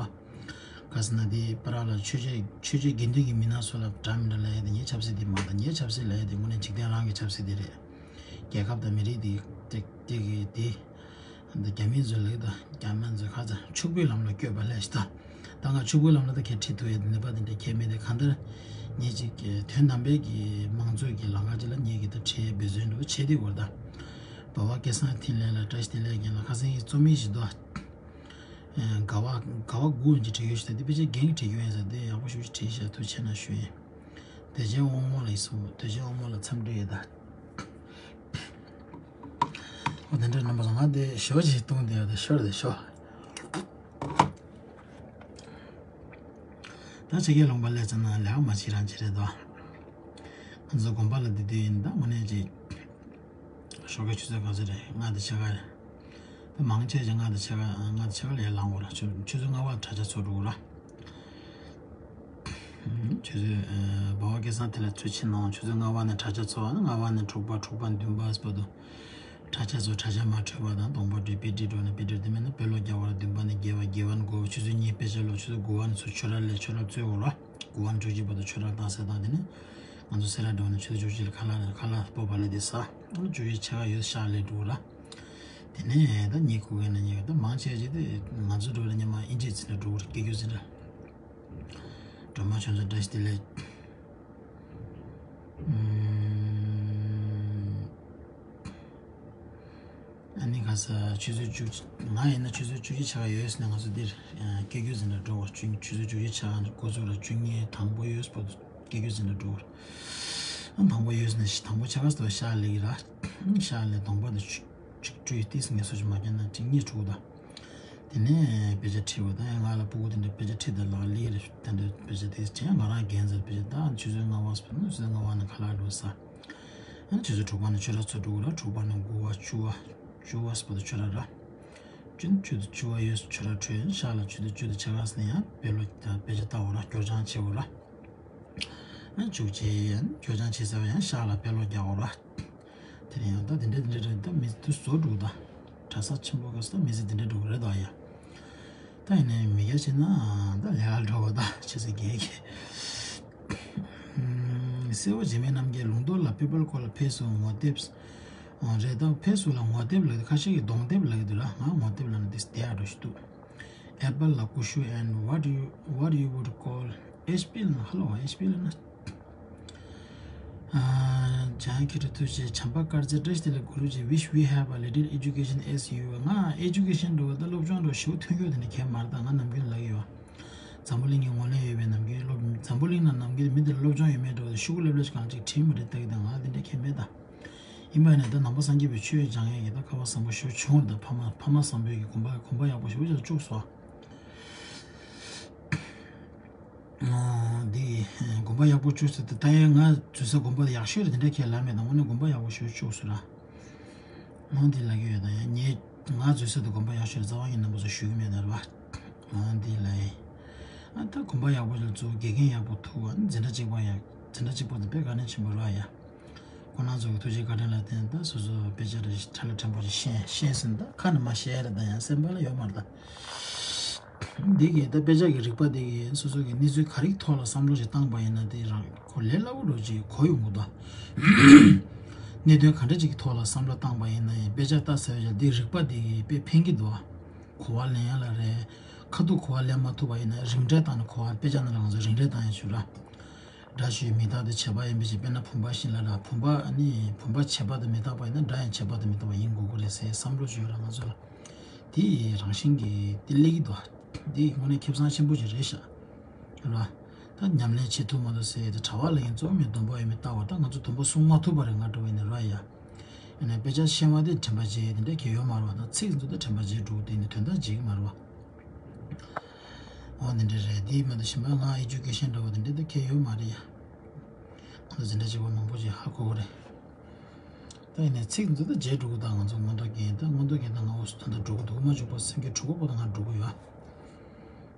ག་ཟེར་ན་དེ་པ་ར་ལ་ཆོས་བྱེད་ཆོས་བྱེད་དགེ་འདུན་གྱི་མི་སྣ་ཚོ་ལ་འདྲ་མི་འདྲ་ལབ་ཡ་དེ་ངའི་ཆབ་སྲིད་དེ་མ་གཏོགས་ངའི་ཆབ་སྲིད་ལབ་ཡ་དེ་དངོས་གནས་འཇིག་རྟེན་རང་གི་ཆབ་སྲིད་དེ་རེད། རྒྱལ་ཁབ་དང་མི་རིགས་དེ་དེ་དེ་གི་དེ་འདི་རྒྱ་མི་ཚོ་ལབ་ད་རྒྱ་མི་ཚོ་ཁ་ཚ་ཕྱུག་པོའི་ལམ་ལ་བསྐྱོད་པ་ལས་ཤི་ད། ད་ང་ཕྱུག་པོའི་ལམ་ལ་ད་ཁྱེད་ཁྲིད་ཐུབ་ཡ་དེ་ནུས་པ་དེ་འདྲ་ཁྱེད་མེད་དེ་གང་ལྟར་ ངས་ཅིག་གི་དོན་དམ་པའི་གི་མང་གཙོའི་གི་ལམ་ཁ་ཅིག་ལ་ངས་གི་ད་ཁྲལ་འབད་བརྩོན་འགྲོ་བྱེད་དེ་བར་ད། འབའ་བ་སྐལ་བཟང་འཕྲིན་ལས་ལ་བཀྲ་ཤིས་བདེ་ལེགས་རྒན་ལགས། ཁ་སང་ཡི་རྩོམ་ཡིག་ཞིག་འདུག་དགའ་བ་དགའ་བ་དགུ་ཡིན་གྱི་བྲིས་ཡོད་ཞིག་ད་འདི་ཕལ་ཆེར་རྒན་གྱི་བྲིས་ཡོད་ཡིན་ས་འདི་ཡག་པོ་ཞིག་བྲིས་ཤག་ཐུགས་ཆེ་གནང་ཞུ་ཡིན། དོལ་རྒྱལ་དབང་མོ་ལ་ཡིན་སོང་། དོལ་རྒྱལ་དབང་མོ་ལ་འཚམས་འདྲི་ཡོད་ད། ཨོ་དེ་འདྲ་རྣམ་པ་ཚོ་ང་དེ་ཞོ་ཅིག་བཏུང་དེ་ཡོད་དེ་ཤོར་དེ་ཤོ། ད་ཕྱི་རྒྱལ་ལུང་པ་སླེབས་ཙམ་ན་ལས་ཀ་མ་བྱེད་རང་བྱེད་རེད་དོ། ང་ཚོ་དགོན་པ་ལ་བསྡད་དུས་ཡིན་ད་དངོས་གནས་ཅིག་ཞོགས་ཀའི་ཆུ་ཚོད་ག་ཚོད་རེད། ལྔ་དང་ཕྱེད་ཀ་རེད། ད་མང་ཆེ་ཆེ་ལྔ་དང་ཕྱེད་ཀ་ལྔ་དང་ཕྱེད་ཀ་ལས་ལངས་དགོས་ར། ཆུ་ཆུ་ཚོད་ལྔ་པ་དྲ་རྒྱ་ཚོགས་འགྲོ་དགོས་ར། ཆུ་ཚོད་འབའ་བ་སྐལ་བཟང་དེ་ལ་ཚུར་ཕྱིན་ནའང་ཆུ་ཚོད་ལྔ་པ་ནས་དྲ་རྒྱ་ཚོགས་པ་ན་ལྔ་པ་ནས་དྲུག་པ་དྲུག་པ་བདུན་པ་སྤོ་དུ། དྲ་རྒྱ་ཚོགས་དྲ་རྒྱ་མ་འཕྲོད་པ་དང་གདོང་པ་འདྲུད་པི་ཏི་འགྲོ་ན་པི་ཏི་དེ་མིན་ན་དཔེ་ཀློག་རྒྱག་པར་བདུན་པ་ནས་བརྒྱད་པ་བརྒྱད་པ་ནས་དགུ་པ་ཆུ་ཚོད་གཉིས་དཔེ་ཆ་ཀློག་ཆུ་ཚོད་དགུ་པ་ནས་ཚུར་ཆོས་ར་ལས་ཆོས་ར་རྩོད་འོ་ར། དགུ་པ་ནས་བཅུ་གཅིག་བར་དུ་ཆོས་ར་བཏང་ས་དང་དེ་ནས་ང་ཚོ་སེ་ར་འགྲོ་ན་ཆུ་ཚོད་བཅུ་གཅིག་ལ་ཁ་ལག་ཁ་ལག་སྤོ་བ་ལས་དེ་ས་བཅུ་གཅིག་ཆ་ག་ཡོད་ཤག་ལས་འགྲོ་ར། དེ་ནས་ད་ཉིན་གུང་གི་ན་ཉིན་ད་མང་ཆེ་ཆེ་དེ་ང་ཚོ་འགྲོ་ར་ཉི་མ་ཨིན་ཇི་ཚིག་ལ་འགྲོ་ར་སྐད་རྒྱུ་ཚིག་ལ། སྒྲོལ་མ་ཆོས་མཚོ་བཀྲ་ཤིས་བདེ་ལེགས། ཨ་ནི་ག་ས་ཆུ་ཚོད་བཅུ་ང་ཡིན་ན་ཆུ་ཚོད་བཅུ་གཅིག་ཆ་ག་ཡོད་ཟེར་ན་ང་ཚོ་འདིར་སྐད་རྒྱུ་ཟིན་ལ་འགྲོ་བ་ཆུ་ཆུ་ཚོད་བཅུ་གཅིག་ཆ་ག་འགོ་ཚུགས་ལ་བཅུ་གཉིས་དང་པོ་ཡོད་པ་སྐད་རྒྱུ་ཟིན་ལ་འགྲོ་བ། དང་པོ་ཡོད་ཟེར་ན་དང་པོ་ཆ་ག་ས་ཤ་ལེགས་ར། ཤ་ལེགས་དང་པོ་དེ་ཆུ་ཆིག་ཁྲུས་ཏིས་ངལ་གསོ་ཅིག་མ་བརྒྱབ་ན་ཅིག་གཉིད་འཁྲུག་ད། དེ་ནས་དཔེ་ཆ་ཁྲིད་པ་དང་ཡང་ང་ལ་སྤུ་གུ་དེ་འདྲ་དཔེ་ཆ་ཁྲིད་དང་ལག་ལི་རེ་དེ་འདྲ་དཔེ་ཆ་དེ་བྱས་ང་རང་རྒན་ཟེར་དཔེ་ཆ་ད་ཆུ་ཚོད་ལྔ་པ་སྤེ་ནུ་ཆུ་ཚོད་ལྔ་པ་ནས་ཁ་ལག་འགྲོ་ས། ཨ་ཆུ་ཚོད་དྲུག་པ་ནས་ཆུ་ར་ཚོ་འགྲོ་ར་དྲུག་པ་ནས་དགུ་པ་བཅུ་པ་བཅུ་པ་སྤེ་ཆུ་ར་ར། ཆུ་ཆུ་ཚོད་བཅུ་པ་ཡོད་ཆུ་ར་ཁྲོད་ཤག་ལ་ཆུ་ཚོད་བཅུ་དང་ཕྱེད་ཀ་ཟིན་ཡང་དཔེ་ལོ་དཔེ་ཆ་ལྟ་བ་ར་སྐྱོར་སྦྱང་བྱེད་བ་ར། ཨ་བཅུ་གཅིག་ཡང་སྐྱོར་སྦྱང་བྱེད་ས་བ་ཡང་ཤག་ལ་དཔེ་ལོ་རྒྱག་བ་ར། དེ་ནས་ཡང་ད་དེ་འདྲ་དེ་འདྲ་རེད་ད་མི་དུ་བཟོ་འགྲོ་ད། གྲྭ་ས་ཆེན་པོ་ག་ས་མི་ཚེ་དེ་འདྲ་འགྲོ་གི་རེད་ད་ཡ། ད་ཡིན་ནའི་མི་སྐྱ་བྱས་ན་ད་ལས་ཀ་འགྲོ་བ་ད་ཆེ་ས་རྒྱལ་གི། སེ་བ་འཇིགས་མེད་རྣམ་རྒྱལ་ལུང་རྟོགས་ལ་པི་པལ་ཀོ་ལ་ཕེབས་སུ་ངོ་དེབས། རེད་ད་ཕེབས་སུ་ལ་ངོ་དེབས་ལ་ཁ་ཤས་ཀྱི་གདོང་དེབ་ལ་གི་འདུག་ར་ང་ངོ་དེབ་ལ་ན་དེ་དེ་ཨ་འགྲོ་ཞིག་འདུག Apple ལ་ཀུ་ཤུ་and what you what you would call H P ལ་ན་ཧ་ལོ་H P ལ་ན། ཇཱན་ཁི་ཏོ་ཐུགས་རྗེ་བྱམས་པ་དཀར་རྩེ་བཀྲ་ཤིས་བདེ་ལེགས་གུ་རུ་ཇི། Wish we have a little education as you. ང་ཨེ་ཇུ་ཀེ་ཤན་འགྲོ་བ་ད་སློབ་སྦྱོང་འགྲོ་ཞུ་ཐོན་རྒྱུ་དེ་འདྲ་གལ་མ་རེད་ད་ང་ནམ་རྒྱུན་ལབ་ཡོད། འཛམ་བུ་གླིང་གི་ངོས་ལེན་ཡོད་པའི་ནམ་རྒྱུན་སློབ་འཛམ་བུ་གླིང་ན་ནམ་རྒྱུན་མི་འདི་ལ་སློབ་སྦྱོང་ཡོད་མེད་འགྲོ་བ་ད་ཤུ་གུ་ལེབ་ལེབ་ཅིག་གང་ཅིག་དྲིས་མི་རེད་ད་གི་ད་ང་དེ་འདྲ་གལ་མེད་ད། ཡིན་པ་ཡིན་ན་ད་ནང་པ་སངས་རྒྱས་པའི་ཆོས་སྦྱང་ཡས་ཀྱི་ད་ཁ་བ་བཟང་པོ་ཞུ་བྱུང་རེད་ད་ཕ་མ་ཕ་མ་བཟང་པོའི་གི་དགོན་པ་དགོན་པ་ཡག་པོ་ཞུ་བ་ཅིག་བཅུག་སོ། འདི་དགོན་པ་ཡག་པོ་བཅུག་ཟེར་ཏེ་ད་ཡང་ང་འཛུལ་ས་དགོན་པ་ཡག་ཤོས་རེད་དེ་འདྲ་ཁས་ལབ་མེད་དང་དངོས་གནས་དགོན་པ་ཡག་པོ་ཞིག་བཅུག་ཟེར་ར། ང་འདི་ལབ་ཀྱི་ཡོད་དང་ཡང་ངས་ང་འཛུལ་ས་དེ་དགོན་པ་ཡག་ཤོས་རེད་རྩ་བ་ཉིད་རྣམ་པ་ཚོ་ཞུ་གི་མེད་ད་ར་བ། ང་འདི་ལབ་ཡིན། ཨ་ད་དགོན་པ་ཡག་པོ་ཞིག་བཙུགས་དགེ་རྒན་ཡག་པོ་ཐུག་བ་འཛིན་གྲྭ་གཅིག་པ་ཡག་འཛིན་གྲྭ་གཅིག་པ་དེ་དཔེ་དཀའ་ལས་ཆེན་པོ་རེད་བ་ཡ། ཁོང་རྣམ་ཚོ་གི་ཐུགས་རྗེ་བཀའ་དྲིན་ལ་བརྟེན་ད་སོ་སོ་དཔེ་ཆ་རེ་ཁྲ་ལ་ཕྲན་བུ་ཞིག་ཤེས་ཤེས་ཟིན་ད་ཁ་ནས་མ་བཤད་རེད་ད་ཡང་སེམས་པ་ལ་ཡོད་མ་རེད་ད། འདི་གི་ད་དཔེ་ཆ་གི་རིག་པ་འདི་གི་སོ་སོ་གི་གནས་ཚུལ་ག་རེ་ཐོག་ལ་བསམ་བློ་ཞིག་བཏང་པ་ཡིན་ན་དེ་རང་གོ་ལས་སླ་བོ་འགྲོ་ཅིག་གོ་ཡོང་གི་འདུག་གནད་དོན་ག་འདྲ་ཅིག་གི་ཐོག་ལ་བསམ་བློ་བཏང་པ་ཡིན་ན་ཡང་དཔེ་ཆ་ལྟ་ཟེར་བ་ཅིག་འདི་རིག་པ་འདི་གི་དཔེ་ཕན་གི་འདུག་གོ་བ་ལེན་ཡ་ལ་རེད། ཁ་ཐུག་གོ་བ་ལེན་མ་ཐུབ་པ་ཡིན་ན་རིགས་འགྲེ་བཏང་ནས་གོ་བ་དཔེ་ཆ་ནང་ལ་ང་ཚོ་རིགས་འགྲེ་བཏང་ཡ་ཞུ་ར། སྒྲ་ཞུའི་མི་རྟག་སྟེ་བྱས་པ་ཡིན་པའི་ཕྱིར། དཔེར་ན་བུམ་པ་བཞིན་ལ་ར། བུམ་པ་ནི་བུམ་པ་བྱས་པ་དང་མི་རྟག་པ་ཡིན་ན་སྒྲ་ཡང་བྱས་པ་དང་མི་རྟག་པ་ཡིན་དགོས་ཀྱི་རེད་ཟེར་བསམ་བློ་ཅིག་ཡོད་ར་ང་ཚོ་ལ། དེ་རང་བཞིན་གྱིས་དེ་སླེབས་ཀྱི་འདུག་དེ་དངོས་གནས་ཁེ་བཟང་ཆེན་པོ་ཅིག་རེད་ཤག་རེད་བ། ད་ཉམས་ལེན་བྱེད་ཐུབ་མ་ཐུབ་ཟེར་དེ་གྲྭ་པ་ལ་ཡིན་གཙོ་བོ་མི་སྡོམ་པ་ཡོད་མི་ལྟ་བ་ད་ང་ཚོ་སྡོམ་པ་སྲུང་མ་ཐུབ་པ་རེད་ང་འདྲ་བ་ཡིན་ན་ར་ཡ། ཡིན་ནའི་དཔེ་ཆ་ཤེས་པ་དེ་དྲན་པ་བརྗེད་དེ་འདྲ་གལ་ཡོད་མ་རེད་བ། ད་ཚིག་ཚོ་ད་དྲན་པ་བརྗེད་འགྲོ་དེ་ནི་དོན་དག་བརྗེད་ཀྱི་མ་རེད་བ། འོ་འདི་འདྲ་རེད། དེ་མ་གཏོགས་གཞན་པ་ང་ཨེ་ཇུ་ཀེ་ཤན་འདྲ་བོ་དེ་འདྲ་ད་ཁྱད་ཡོད་མ་རེད་ཡ། ང་ཚོ་འཛིན་གྲྭ་གཅིག་པ་མང་པོ་ཅིག་ཧ་གོ་གི་རེད། ད་ཡིན་ནའི་ཚིག་འདི་ད་བརྗེད་འགྲོ་གི་ད་ང་ཚོ་མངོན་རྟོགས་རྒྱན་ད་མངོན་རྟོགས་རྒྱན་ད་ང་འོ་སུ་ད་ད་འགྲོ་གི་འདུག་མ་འཇུག་པ་སེམས་བསྐྱེད་དྲུག་པ་པོ་ད་ང་འགྲོ་གི་ཡོད།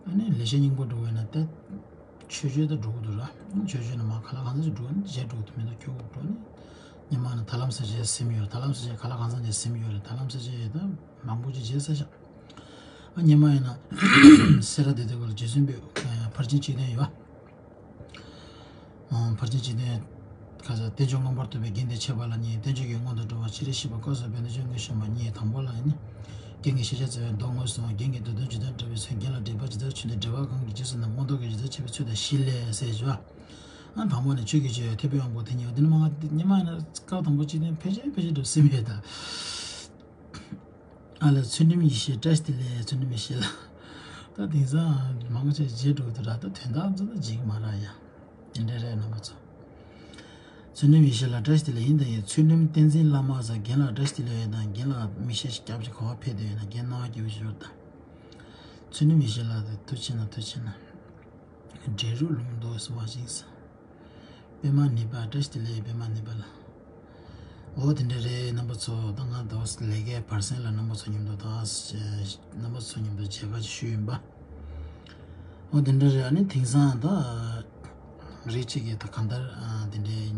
ཨ་ནི་ལེགས་བཤད་སྙིང་པོ་འགྲོ་གི་ཡོད་ན་ད་ཆོས་སྤྱོད་ད་འགྲོ་གི་འདུག་ར། ཆོས་སྤྱོད་ན་མ་ཁ་ལག་གང་ཚ་ཞིག་འགྲོ་ནི་བརྗེད་འགྲོ་གི་འདུག་མི་འདུག་ཁྱོད་འགྲོ་ནི། ཉི་མ་ན་ད་ལམ་ས་ཆའི་སེམས་ཡོད་རེད། ད་ལམ་ས་ཆའི་ཁ་ལག་གང་ཚ་ཞིག་སེམས་ཡོད་རེད། ད་ལམ་ས་ཆའི་ད་མང་པོ་ཅིག་བརྗེད་ས་ཤག་ཨ་ཉི་མ་ཡིན་ན་སེ་ར་བདེ་ལྡན་སྐོར་ལ་རྗེ་བཙུན་པའི་ཕར་ཕྱིན་གཅིག་བསྟན་ཡོད། ཕར་ཕྱིན་གཅིག་བསྟན་ཁ་ས་བསྟན་བཅོས་མངོན་པར་རྟོགས་པའི་རྒྱན་དེ་འཆད་པ་ལ་ཉན། བསྟན་བཅོས་ཀྱི་སྔོན་དུ་འགྲོ་བ་ཕྱི་རོལ་ཤེས་པ་སྐབས་སུ་བས་ན་སྤྱོད་ངན་ཤོམ་པ་གཉིས། དང་པོ་ལ་ནི་རྒྱན་གྱི་ཤེས་བྱ་བཙལ་བའི་མདོ་ངོས་བཟུང་བ། རྒྱན་གྱི་མདོ་དོན་ཇི་ལྟར་འགྲེལ་པའི་ཚུལ། རྒྱན་ལ་འགྲེལ་པ་ཇི་ལྟར་ཆུད་ནས་འགྲེལ་པ་གང་གིས་རྗེས་སུ་ན་མངོན་རྟོགས་ཀྱི་ཇི་ལྟར་འཆད་པའི་ཚུལ་དང་བཞི་ལས་ཟེར་བ། ཨ་དང་པོ་ནས་ཆོས་ཀྱི་རྗེ་ཐེག་པའི་དབང་པོ་དེ་ཉིད་འདི་ནི་མ་ང་ཉི་མ་ཡིན་ན་སྐབས་དང་པོ་གཅིག་ནས་ཕལ་ཆེར་ཕལ་ཆེར་འགྲོ་སྲིད་མེད་ད། ཨ་ལ་ཚུལ་ཁྲིམས་ཡེ་ཤེས་བཀྲ་ཤིས་བདེ་ལེགས། ཚུལ་ཁྲིམས་ཡེ་ཤེས་ལ། ད་དེང་སང་མང་ཆེ་བརྗེད་འགྲོ་གི་འདུག་ར། ད་དོན་དག་ཚོ་ད་བརྗེད་ཀྱི་མ་རེད་ཡ། དེ་འདྲ་རེད་རྣམ་པ་ཚོ། ཚུལ་ཁྲིམས་ཡེ་ཤེས་ལ་བཀྲ་ཤིས་བདེ་ལེགས། ཡིན་ད་ཡིན། ཚུལ་ཁྲིམས་བསྟན་འཛིན་བླ་མ་ཟེར། རྒན་ལགས་བཀྲ་ཤིས་བདེ་ལེགས་ཡོད་དང་། རྒན་ལགས་མིག་ཤེལ་ཞིག་སྐྱབས་ཀྱི་གོ་བ་ཕེབས་བསྡད་ཡོད་ན་རྒན་རྣ་བ་སྐྱིད་པོ་ཞིག་ཡོད་ད། ཚུལ་ཁྲིམས་ཡེ་ཤེས་ལགས་ཐུགས་ཆེ་གནང་། ཐུགས་ཆེ་གནང་། འབྲས་རུ་ལུང་རྡོ་སུ་བ་ཞིག་ས། པད་མ་ནི་པ་བཀྲ་ཤིས་བདེ་ལེགས། པད་མ་ནི་པ་ལ། འོ་དེ་འདྲ་རེད་རྣམ་པ་ཚོ། ད་ང་དོ་ལས་ཀའི་བར་གསེང་ལ་རྣམ་པ་ཚོ་མཉམ་དུ་ད་རྣམ་པ་ཚོ་མཉམ་དུ་མཇལ་ཁ་ཅིག་ཞུས་ཡིན་པ། འོ་དེ་འདྲ་རེད། ཨ་ནི་དེང་སང་ད་རིགས་གཅིག་གིས་ད་གང་ལྟར་དེ་འདྲའི་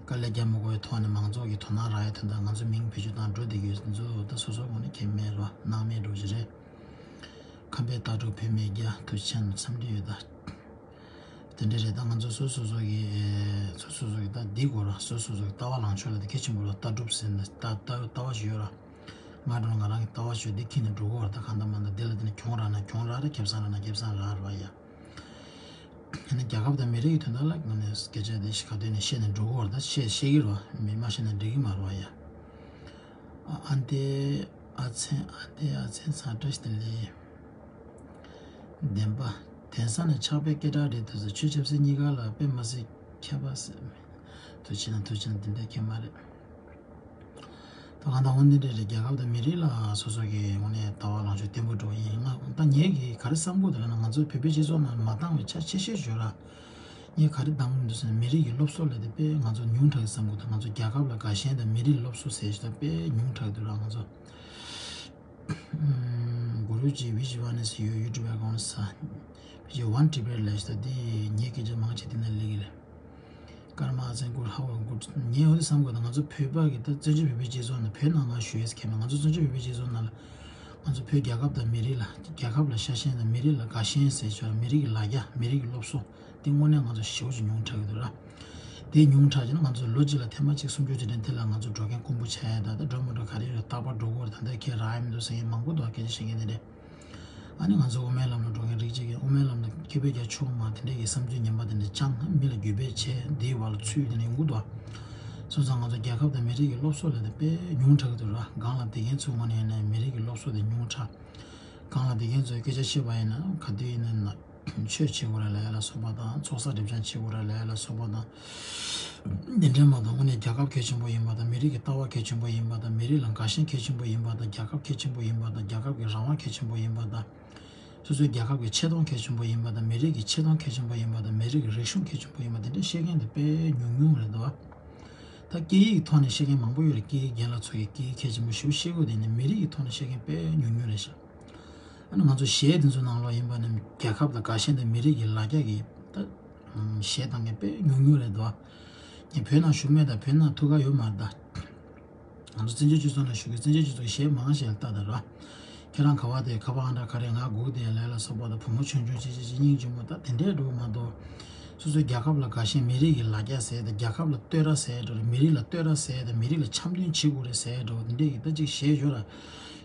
དཀའ་ལས་རྒྱག་མི་དགོས་པའི་ཐོག་ནས་མང་ཚོགས་ཀྱི་དོ་སྣང་རག་ཡ་དོན་དག་ང་ཚོ་མིང་བེད་སྤྱོད་བཏང་འགྲོ་བསྡད་ཀྱི་ཡོད་ཚོ་ད་སོ་སོ་ངོས་ནས་ཁྱད་མེད་རོ། སྣང་མེད་འགྲོ་གི་རེད། ཁམས་པའི་ལྟ་གྲུབ་བོད་མི་རྒྱ་ཐུགས་ཆེན་འཚམས་འདྲི་ཡོད་ད། དེ་འདྲ་རེད། ད་ང་ཚོ་སོ་སོ་སོ་གི་སོ་སོ་སོ་གི་ད་འདི་གོ་ར། སོ་སོ་སོ་གི་ལྟ་བ་ལངས་ཕྱོགས་ལ་དེ་གལ་ཆེན་པོ་ར། ལྟ་གྲུབ་ཟེར་ན་ལྟ་ལྟ་ལྟ་བ་ཞིག་ཡོད་ར། ང་འགྲོ་ང་རང་གི་ལྟ་བ་ཞིག་འདི་ཁྱེར་ནས་འགྲོ་གོ་ར། ད་གང་ལྟར་མ་ལྟར་འདི་ལ་དེ་ནས་གྱོང་རག་ན་གྱོང་རག་ར། ཁེ་བཟང་རག་ན་ཁེ་བཟང་རག་ར་བ་ཡ། ཡང་ན་རྒྱལ་ཁབ་དང་མི་རིགས་ཀྱི་དོན་དག་ལ་ང་ནས་སྐད་ཆ་དེ་ཞིག་ག་དུས་ནས་བཤད་ནས་འགྲོ་གོ་ར། ད་བཤད་བཤད་ཀྱི་ར་བ། མི་མ་བཤད་ན་འགྲིག་གི་མ་ར་བ་ཡ། ཨ་ཨ་འདི་ཨ་ཚེན། ཨ་འདི་ཨ་ཚེན་ཚང་བཀྲ་ཤིས་བདེ་ལེགས། བདེན་པ། དེང་སང་ནས་ཆགས་པའི་སྐད་གྲགས་རེད་འདུག་ཟེར། ཆོས་ཆབ་སྲིད་གཉིས་ཀ་ལ་དཔེ་མ་སྲིད་ཁྱད་པར་ཟེར། ཐུགས་ཆེ་གནང་། ཐུགས་ཆེ་གནང་། འདི་འདྲ་ཁྱད་མ་རེད། ད་གང་ལྟར་འོ་འདི་འདྲ་རེད། རྒྱལ་ཁབ་དང་མི་རིགས་ལ་སོ་སོ་གི་ངོས་ནས་ལྟ་བ་ལངས་ཕྱོགས་བརྟན་པོ་འགྲོ་ཡིན། ང་ད་ངས་གི་ག་རེ་བསམ་གོ་དེ་ལ་ན་ང་ཚོའི་བོད་པའི་སྤྱི་ཚོགས་ནང་མ་འདང་བའི་ཆ་ཆེ་ཤོས་ཞོར་ར། ངས་ག་རེ་འདང་གི་འདུག་ཟེར་ན་མི་རིགས་ཀྱི་སློབ་གསོ་ལབ་དེ་དཔེ་ང་ཚོ་ཉུང་དྲགས་ཀྱི་བསམ་གོ་དང་། ང་ཚོ་རྒྱལ་ཁབ་ལ་དགའ་ཞེན་དང་མི་རིགས་སློབ་གསོ་ཟེར་ཞིག་ད་དཔེ་ཉུང་དྲགས་འདུག་ར། ང་ཚོ་གུ་རུ་ཇི་བི་ཇི་ཝ་ནི་སི་ཡོད། ཡུ་ཊུབ་ཨེ་ཀའུན་ཊི་ས་བི་ཇི་ཝན་ཊི་བི་ལབ་ཞིག་ད་དེ་ངས་སྐད་ཆ་མང་ཆེ་དེ་ན་ལེགས་ལེ། ཀརྨ་ཨ་ཚན་གུ་རུ་ཧ་བ་གུ་རུ། ངས་འོ་དེ་བསམ་གོ་ད། ང་ཚོ་བོད་པ་གི་ད་བཙན་བྱོལ་བོད་པའི་སྤྱི་ཚོགས་ནང་བོད་ནང་ང་ཞུ་ཡས་ཁེ་མེད། ང་ཚོ་བཙན་བྱོལ་བོད་པའི་སྤྱི་ཚོགས་ནང་ལ་ང་ཚོ་བོད་རྒྱལ་ཁབ་དང་མི་རིགས་ལ་རྒྱལ་ཁབ་ལ་ཤ་ཞེན་དང་མི་རིགས་ལ་དགའ་ཞེན་ཟེར་ཆོག་མི་རིགས་ཀྱི་ལ་རྒྱ་མི་རིགས་ཀྱི་སློབ་གསོ་དེ་དངོས་གནས་ང་ཚོ་ཞེ་པོ་ཅིག་ཉུང་དྲགས་ཀྱི་འདུག་ར། དེ་ཉུང་དྲགས་ཀྱི་ན་ང་ཚོ་ལོ་གཅིག་ལ་ཐེངས་མ་གཅིག་གསུམ་བཅུ་དེ་འདྲ་དེ་ལ་ང་ཚོ་འགྲོ་མཁན་དཀོན་པོ་ཆགས་ཡ། ད་ད་འགྲོ་མ་འགྲོ་ག་རེ་ཡོད་རེད། རྟག་པར་འགྲོ་གི་ཡོད་རེད། ད་ལྟ་ཁྱེད་རག་ཡ་མི་འདུག་ཟེར་མཁན་མང་པོ་འདུག་སྐད་ཆ་བཤད་མཁན་དེ་འདྲས། ཨ་ནི་ང་ཚོ་དབུ་མའི་ལམ་ལ་འགྲོ་མཁན་རིགས་གཅིག་གིས་དབུ་མའི་ལམ་ལ་སྐད་འབོད་རྒྱག་ཆོག་མ་དེ་འདྲས་ཀྱི་བསམ་ཚུལ་ངན་པ་དེ་འདྲས་བཅངས་མི་ལ་རྒྱུད་སྤེལ་བྱས་འདིའི་བར་ལ་ཚུད་དེ་འདྲས་ཡོང་གི་འདུག་སོང་ཙང་ང་ཚོ་རྒྱལ་ཁབ་དང་མི་རིགས་ཀྱི་སློབ་གསོ་ལ་དེ་དཔེ་ཉུང་དྲགས་ཀྱི་འདུག་ར། སྒང་ལ་བསྡད་མཁན་ཚོའི་ངོས་ནས་ཡིན་ན་མི་རིགས་ཀྱི་སློབ་གསོ་དེ་ཉུང་དྲགས། སྒང་ལ་བསྡད་མཁན་ཚོས་སྐད་ཆ་བཤད་པ་ཡིན་ན་ག་དུས་ཡིན་ན་ཆོས་བྱེད་དགོས་རེད་ལབ་ཡ་ལ་སོགས་པ་དང་། ཚོགས་བསགས་སྒྲིབ་སྦྱང་བྱེད་དགོས་རེད་ལབ་ཡ་ལ་སོགས་པ་དང་། འདི་འདྲའི་མ་གཏོགས་དངོས་གནས་རྒྱལ་ཁབ་གལ་ཆེན་པོ་ཡིན་པ་དང་། མི་རིགས་ཀྱི་ལྟ་བ་གལ་ཆེན་པོ་ཡིན་པ་དང་། མི་རིགས་ལ་དགའ་ཞེན་གལ་ཆེན་པོ་ཡིན་པ་དང་། རྒྱལ་ཁབ་གལ་ཆེན་པོ་ཡིན་པ་དང་། རྒྱལ་ཁབ་ཀྱི་རང་དབང་གལ་ཆེན་པོ་ཡིན་པ་དང་། སོ་སོའི་རྒྱལ་ཁབ་ཀྱི་ཆེ་མཐོང་གལ་ཆེན་པོ་ཡིན་པ་དང་། མི་རིགས་ཀྱི་ཆེ་མཐོང་གལ་ཆེན་པོ་ཡིན་པ་དང་། མི་རིགས་ཀྱི་རིག་གཞུང་གལ་ཆེན་པོ་ཡིན་པ་དེ་འདྲ་བཤད་མཁན་དེ་དཔེ་ཉུང་ཉུང་རེད་འདུག་ད་སྐད་ཡིག་གི་ཐོག་ནས་བཤད་མཁན་མང་པོ་ཡོད་རེད། སྐད་ཡིག་རྒན་ལགས་ཚོ་གིས་སྐད་ཡིག་གལ་ཆེན་པོ་ཞེ་པོ་བཤད་གི་ཡོད་དེ་ནི་མི་རིགས་ཀྱི་ཐོག་ནས་བཤད་མཁན་དཔེ་ཉུང་ཉུང་རེད་ཤག་ཨ་ནི་ང་ཚོ་གཞས་དེ་ཚོ་ནང་ལོགས་ཡིན་པ་ནི་རྒྱལ་ཁབ་དང་དགའ་ཞེན་དང་མི་རིགས་ཀྱི་ལ་རྒྱ་གི་ད་གཞས་བཏང་མཁན་དཔེ་ཉུང་ཉུང་རེད་འདུག་ངས་བོད་ནང་བཞུགས་མེད་དང་བོད་ནང་ཐུག་ག་ཡོད་མ་རེད་ད། ང་ཚོ་བཙན་བྱོལ་སྤྱི་ཚོགས་ནང་བཞུགས་ཀྱི་བཙན་བྱོལ་སྤྱི་ཚོགས་ཀྱི་གཞས་མང་ཆེ་ལ་ལྟ་དང་ར། ཁྱེད་རང་ག་བ་དེ་ཁ་པར་ཨང་གྲངས་ག་རེ་ང་སྒུག་དེ་ལས་ལ་སོགས་པ་དང་བུ་མོ་ཆུང་ཆུང་ཅི་ཅི་ཅི་སྙིང་རྗེ་མོ་ད་དེ་འདྲའི་འགྲོ་མ་གཏོགས། སོ་སོའི་རྒྱལ་ཁབ་ལ་དགའ་ཞེན་མི་རིགས་ཀྱི་ལ་རྒྱ་ཟེར་དང་རྒྱལ་ཁབ་ལ་བསྟོད་ར་ཟེར་འགྲོ་རེད། མི་རིགས་ལ་བསྟོད་ར་ཟེར་དང་མི་རིགས་ལ་འཆམ་མཐུན་བྱེད་དགོས་རེད་ཟེར་འགྲོ་དེ་འདྲའི་གི་ད་ཅིག་གཞས་ཡོད་ར།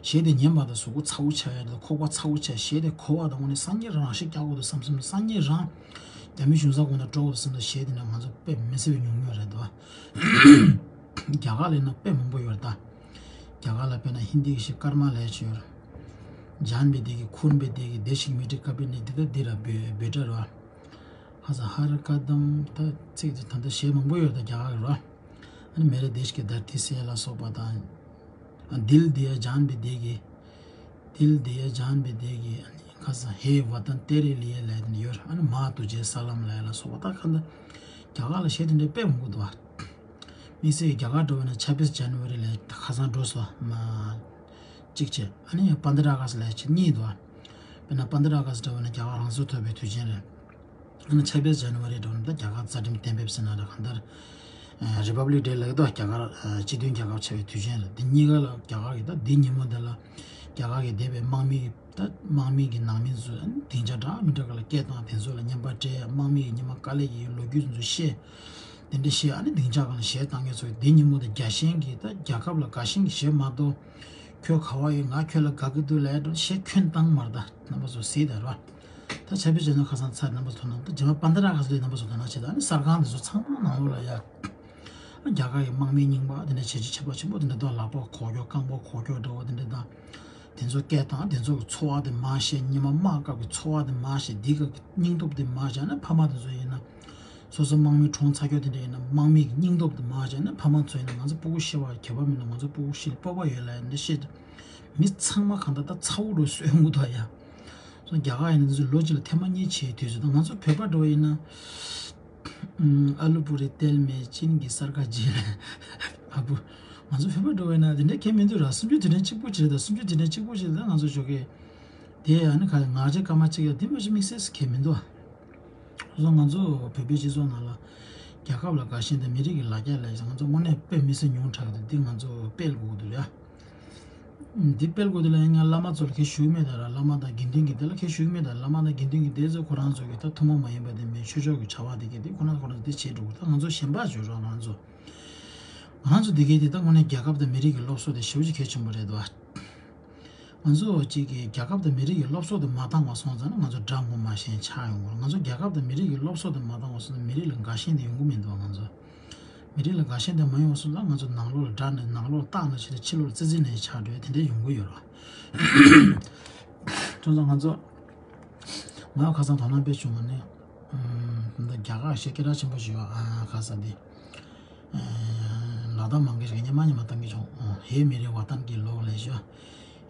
གཞས་དེ་ཉན་པ་དང་གཟུགས་པོ་ཚ་བོ་ཆགས་ཡ་དང་ཁོག་པ་ཚ་བོ་ཆགས། གཞས་དེ་གོ་བ་དང་དངོས་གནས་སང་ཉིན་རང་ཤི་རྒྱག་དགོས་འདུག་བསམ་བསམ། སང་ཉིན་རང་རྒྱ་མི་གཞུང་ཚབ་ཁོ་ན་འགྲོ་དགོས་འདུག་བསམ་དང་གཞས་དེ་ནི་ང་ཚོ་དཔེ་མི་སྲིད་པའི་ཉུང་ཉུང་རེད་འདུག་རྒྱ་གར་ལ་ཡིན་ན་དཔེ་མང་པོ་ཡོད་རེད་ད། རྒྱ་གར་ལ་དཔེར་ན་ཧིན་དི་གི་ཞིག་ཀརྨ་ལབ་ཡ་ཅིག་ཡོད་རེད། ཇཱན་བི་དེ་གི་ཁུར་བི་དེ་གི་དེ་ཞིག་མི་ཏི་ཀ་པི་ནི་དེ་ད་དེ་ར་བོད་བོད་སྒྲ་རེད་བ། ཧ་ས་ཧ་ར་ཀ་དམ་ད་ཚིག་དེ་ད་ལྟ་གཞས་མང་པོ་ཡོད་རེད་ད་རྒྱ་གར་གི་རེད་བ། ཨ་ནི་མེ་རེ་དེ་ཞིག་གི་དར་ཏི་སེ་ལ་སོགས་པ་དང་། ཨ་དིལ་དི་ཡ་ཇཱན་བི་དེ་གི། དིལ་དི་ཡ་ཇཱན་བི་དེ་གི། ཨ་ནི་ཁ་ས་ཧེ་ཝ་ཏན་ཏེ་རེ་ལི་ཡ་ལབ་ཡ་དེ་ནི་ཡོད་རེད། ཨ་ནི་མ་ཏུ་ཇེ་ས་ལམ་ལབ་ཡ་ལ་སོགས་པ་ད་ག་འདྲ་རྒྱ་གར་ལ་གཞས་དེ་འདྲ་དཔེ་མང་པོ་འདུག་བ། དམིགས་བསལ་རྒྱ་གར་འགྲོ་བ་ན་ཆབ་བིས་ཇན་ཝ་རི་ལ་ཁ་སང་འགྲོ་སོང་མ། གཅིག་བྱས། ཨ་ནི་པན་དྲ་ཨ་ག་སི་ལ་ཡ་ཆེ་གཉིས་འདུག་ཨ་པེ་ན་པན་དྲ་ཨ་ག་སི་འགྲོ་བ་ན་རྒྱ་གར་རང་སྲོག་ཐོབ་པའི་དུས་ཆེན་རེད། ཨ་ནི་ཆབ་བིས་ཇན་ཝ་རི་འགྲོ་ན་ད་རྒྱ་གར་རྩ་ཁྲིམས་གཏན་འབེབས་ཟེར་ན་རེད། གང་ལྟར་རི་པབ་ལིག་ཌེ་ལ་ཡོད་དོ། རྒྱ་གར་སྤྱི་མཐུན་རྒྱལ་ཁབ་ཆགས་པའི་དུས་ཆེན་རེད། འདི་གཉིས་ཀ་ལ་རྒྱ་གར་གྱི་ད་འདི་ཉིན་མོ་འདི་ལ་རྒྱ་གར་གྱི་འདས་པའི་དམག་མི་ད་དམག་མི་གི་ནང་མི་ཚོས་སྡིངས་ཆ་འདྲ་མི་འདྲ་ག་ལ་སྐད་བཏང་། དེ་ཚོ་ལ་རྔན་པ་སྤྲད། དམག་མི་གི་ཉི་མ་དཀའ་ལས་ཀྱི་ལོ་རྒྱུས་ཚོ་བཤད། དེ་འདྲ་བཤད། ཨ་ནི་སྡིངས་ཆ་སྒང་ལ་གཞས་བཏང་མཁན་ཚོ་གི་དེ་ཉིན་མོ་དེ་རྒྱ་ཞེན་གྱིས་ད་རྒྱལ་ཁབ་ལ་དགའ་ཞེན་གྱི་གཞས་མ་གཏོགས། ཁྱོད་ག་བ་ཡོད། ང་ཁྱོད་ལ་དགའ་གི་འདུག་ལབ་འགྲོ་གཞས་ཁྱོན་བཏང་མ་རེད། ད་རྣམ་པ་ཚོ་གཟིགས་དང་ར། ད་ ད་ཆ་བི་ཅན་ནོ་ཁ་སང་ཚར་རྣམ་པ་ཚོ་ཐོན་ན་ད་རྗེས་མ་པན་ད་ར་ཁ་སང་རྣམ་པ་ཚོ་ཐོན་ན་བྱེད་ད་ནི་གསར་ཁང་དེ་ཚོ་ཚང་མ་ནང་ལོགས་ལ་ཡ། རྒྱ་གར་གྱི་དམག་མི་རྙིང་པ་དེ་འདྲ་བྱེད་ཀྱི་ཆད་པ་ཆེན་པོ་དེ་འདྲ་འདུག་ལག་པ་གོག་ཀྱོག་རྐང་པ་གོག་ཀྱོག་འདྲ་བོ་དེ་འདྲ་དང་། དེ་ཚོ་སྐད་དང་དེ་ཚོ་གི་ཚོར་བ་དེ་མར་བཤད། ཉི་མ་དམག་སྐབས་ཀྱི་ཚོར་བ་དེ་མར་བཤད། འདི་སྐབས་ཀྱི་སྙིང་སྟོབས་དེ་མར་བཤད་ན་ཕ་མ་དེ་ཚོ་ཡིན་ན། སོ་སོ་དམག་མི་གྲོངས་ཚར་ཁྱོད་དེ་འདྲ་ཡིན་ན་དམག་མི་གི་སྙིང་སྟོབས་དེ་མར་བཤད་ན་ཕ་མ་ཚོ་ཡིན་ན་ང་ཚོ་སྤུ་གུ་ཤི་བ་ཁྱད་པར་མི་འདུག་ང་ཚོ་སྤུ་གུ་ཤི་ལ་སྤོབས་པ་ཡོད་ལ་ཡ་འདི་བཤད། མི་ཚང་མ་གང་ལྟར་ད་ཚ་བོ་འགྲོ་སོས་འུ་ཐོག་ཡ། སོ་རྒྱ་གར་ཡིན་ན་དེ་ཚོ་ལོ་གཅིག་ལ་ཐེངས་མ་གཉིས་བྱེད་དུས་ཚོད་ད་ང་ཚོ་བོད་པ་འགྲོ་བ་ཡིན་ན། ཨ་ལུ་པུ་རི་ཏེལ་མེ་ཅིན་གྱི་སར་ཀ་ཇི་ལ་ཨ་བུ། ང་ཚོ་བོད་པ་འགྲོ་བས་ན་དེ་འདྲ་གལ་མི་འདུག་ར། སུམ་ཅུ་དེ་འདྲ་གཅིག་པུ་བྱེད་ད་སུམ་ཅུ་དེ་འདྲ་གཅིག་པུ་བྱེད་ད་ང་ཚོ་ཞོགས་ཀས། དེ་ཨ་ནི་ག་ངར་ཆ་སྐར་མ་གཅིག་ཡ་དེ་མ་གཞི་དམིགས་བསལ་གལ་མི་འདུག་ཨ། སོ་སོ་ང་ཚོ་བོད་པའི་སྤྱི་ཚོགས་ནང་ལ་རྒྱལ་ཁབ་ལ་དགའ་ཞེན་དང་མི་རིགས་ཀྱི་ལ་རྒྱ་ལ་ང་ཚོ་དངོས་གནས་དཔེ་མི་སྲིད་ཉུང་དྲགས་འདུག་འདི་ང་ཚོ་སྤེལ་དགོས་འདུག་ཡ། འདི་སྤེལ་དགོས་དེ་ལ་ཡང་ང་བླ་མ་ཚོ་ལ་ཁྱེད་ཞུ་གི་མེད་ད་ར། བླ་མ་དང་དགེ་འདུན་གྱི་དེ་ལ་ཁྱེད་ཞུ་གི་མེད་ད། བླ་མ་དང་དགེ་འདུན་གྱི་དེ་ཚོ་ཁོ་རང་ཚོ་གི་ད་ཐུན་མོང་མ་ཡིན་པ་དེ་མིན་ཆོས་ཕྱོགས་ཀྱི་བྱ་བ་དེ་གི་དེ་ཁོ་རང་ཁོ་རང་ཚོ་དེ་བྱེད་འགྲོ་གི། ད་ང་ཚོ་གཞན་པ་བརྗོད་རོགས། ང་ཚོ་ང་རང་ཚོ་དེ་གི་དེ་ད་དངོས་གནས་རྒྱལ་ཁབ་དང་མི་རིགས་ཀྱི་སློབ་གསོ་དེ་ཞེ་པོ་ཅིག་གལ་ཆེན་པོ་རེད་དོ། ང་ཚོ་གཅིག་གི་རྒྱལ་ཁབ་དང་མི་རིགས་ཀྱི་སློབ་གསོ་དེ་མ་བཏང་བ་སོང་ཙང་ན་ང་ཚོ་དགྲ་ངོ་མ་ཤེས་ཆགས་ཡོང་གི་རེད། ང་ཚོ་རྒྱལ་ཁབ་དང་མི་རིགས་ཀྱི་སློབ་གསོ་དེ་མ་བཏང་བ་སོང་ཙང་མི་རིགས་ལ་དགའ་ཞེན་དེ་ཡོང་གི་མི་འདུག་ང་ཚོ་མི་རིགས་ལ་དགའ་ཞེན་དེ་མ་ཡོང་བ་སོང་ཙང་ང་ཚོ་ནང་ལོགས་ལ་དགྲ་ནས་ནང་ལོགས་ལ་བཏང་ནས་ཕྱི་ལོགས་ལ་ཙི་ཙི་ནས་ཆགས་འགྲོ་ཡ་དེ་འདྲ་ཡོང་གི་ཡོད་རེད། ཁྱོད་ཚོ་ང་ཚོ་ང་ཁ་སང་དོ་སྣང་དཔེ་བྱུང་བ་ནི། ཨམ། ད་རྒྱ་གར་ཞེ་སྐད་གྲགས་ཆེན་པོ་ཞིག་ཡོད་ཨ། ཁ་ས་དེ། ཨ། ལ་དྭགས་མང་གི་ཞིག་ཉི་མ་ཉི་མ་བཏང་གི་བྱུང་། ཨ། ཧེ་མེ་རེ་ཝ་ཏན་གི་ལོ་ལས་ཞོ།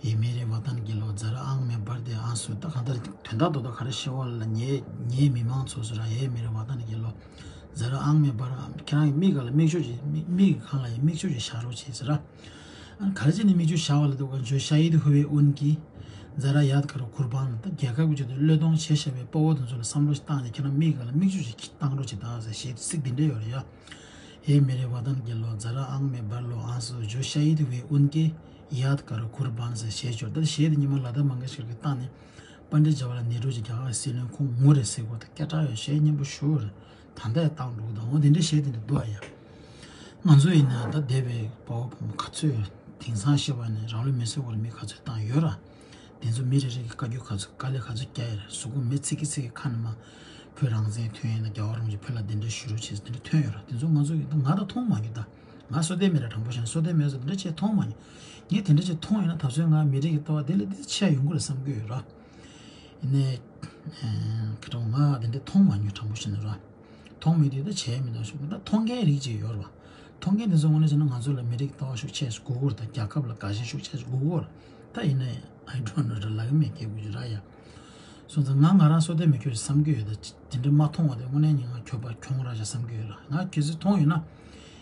ཧེ་མེ་རེ་ཝ་ཏན་གི་ལོ་ཛ་ར་ཨང་མེ་བར་དེ་ཨང་སུ་ད་གང་ལྟར་དོན་དག་རྡོག་རྡོག་ག་རེ་ཤེས་བ་ལ་ཉེ་ཉེ་མི་མང་ཚོ་སུ་ར་ཧེ་མེ་རེ་ཝ་ཏན་གི་ལོ། ཛ་ར་ཨང་མེ་བར་ཁྱེད་རང་གི་མིག་ག་ལ་མིག་ཆུ་ཞིག་མིག་མིག་གི་གང་ལ་ཡང་མིག་ཆུ་ཞིག་བཞག་རོགས་བྱེད་ཟེར་ར། ཨ་ག་རེ་བྱས་ནས་མིག་ཆུ་བཞག་པ་ལ་འདུག་ག་ཇོ་ཤ་ཡིད་ཧུ་བའི་ཨུན་གྱི། ཛ་ར་ཡད་ཀ་རུ་ཁུར་བང་ལ་ད་རྒྱལ་ཁབ་ཀྱི་ཆེད་དུ་བློས་གཏོང་བྱེད་བཞག་པའི་དཔའ་བོ་དེ་ཚོ་ལ་བསམ་བློ་ཞིག་བཏང་ནས་ཁྱེད་རང་མིག་ག་ལ་མིག་ཆུ་ཞིག་བཏང་རོགས་བྱེད་དང་ཟེར་ཞེས་ཚིག་འདི་འདྲ་ཡོད་རེད་ཡ། ཧེ་མེ་རེ་ཝ་ཏན་གི་ལོ་ཛ་ར་ཨང་མེ་བར་ལོ་ཨང་སུ་ཇོ་ཤ་ཡིད་ཧུ་བའི་ཨུན་གྱི། ཡད་ཀ་རུ་ཁུར་བང་ཟེར་ཞེས་བྱོར་ད་ཞེས་དེ་ཉི་མ་ལ་དྭགས་མང་གི་ཞིག་གི་བཏང་ནས། པཎ་ཌི་ཇ་ཝ་ལ་ནེ་རུ་གྱི་རྒྱ་གར་གྱི་སྲིད་བློན་ཁོང་ངུ་རེ་ཟེར་གོ་ད་སྐད་གྲགས་ཡོད་གཞས་སྙན་པོ་ཞུ་རེད། ད་ལྟ་བཏང་འདུག་དང་འོ་དེ་འདྲའི་གཞས་དེ་འདྲ་འདུག་ཨ་ཡ། ང་ཚོ་ཡིན་ན་ད་འདས་པའི་དཔའ་བོ་བུ་མོ་ག་ཚོད་དེང་སང་ཤི་བ་ནས་རང་ལུས་མེར་སྲེག་འོག་ལ་མི་ག་ཚོད་བཏང་ཡོད་ར། དེ་ཚོ་མི་རེ་རེ་གི་བཀའ་བཀྱོན་ག་ཚོད་དཀའ་ལས་ག་ཚོད་བརྒྱབ་ཡོད་ར། གཟུགས་པོ་མི་ཚིག་གི་ཚིག་གི་ཁ་ནས་མ། བོད་རང་བཙན་ཐོན་ཡིན་ན་རྒྱལ་བ་རིན་པོ་ཆེ་བོད་ལ་གདན་འདྲེན་ཞུ་རོགས་བྱེད་ཟེར་དེ་འདྲ་ཐོན་ཡོད་ར། དེ་ཚོ་ང་ཚོ་ཡིན་ད་ང་ད་མཐོང་མ་མྱོང་ད། ང་བསོད་བདེ་མེད་ར་དྲང་པོ་བཤད་ན་བསོད་བདེ་མེད་ཟེར་དེ་འདྲ་བྱས་མཐོང་མ་མྱོང་། ངས་དེ་འདྲ་བྱས་མཐོང་ཡོད་ན་ད་གཟོད་ང་མི་རིགས་ཀྱི་ལྟ་བ་དེ་ལས་དེ་ཆེ་ཡོང་གི་རེད་བསམ་གྱི་ཡོད་ར། ཡིན་ནའི། ཁ་ཏོང་ང་དེ་འདྲ་མཐོང་མ་མྱོང་དྲང་པོ་བཤད་ན་ར། མཐོང་མེད་དུས་ད་བྱས་མི་འདུག་ཞུ་ད་མཐོང་མཁན་རིགས་ཅིག་ཡོད་ར་བ། མཐོང་མཁན་དེ་ཚོ་དངོས་གནས་བྱས་ན་ང་ཚོ་ལ་མི་རིགས་ཀྱི་ལྟ་བ་ཤུགས་ཆེ་ཞིག་དགོས་ཀྱི་རེད། ད་རྒྱལ་ཁབ་ལ་དགའ་ཞེན་ཤུགས་ཆེ་ཞིག་དགོས་ཀྱི་རེད། ད་ཡིན་ནའི་I don't know ར་ལབ་ཀྱི་མེད་སྐད་དགོས་ཀྱི་ར་ཡ། སོང་ཙང་ང་ང་རང་བསོད་བདེ་མེད་ཁྱོད་བསམ་གྱི་ཡོད་ད། དེ་འདྲ་མ་མཐོང་བ་དེ་དངོས་གནས་ཉིན་ང་ཁྱོད་པ་གྱོང་ར་ཞིག་བསམ་གྱི་ཡོད་ར། ང་གལ་སྲིད་མཐོང་ཡོད་ན།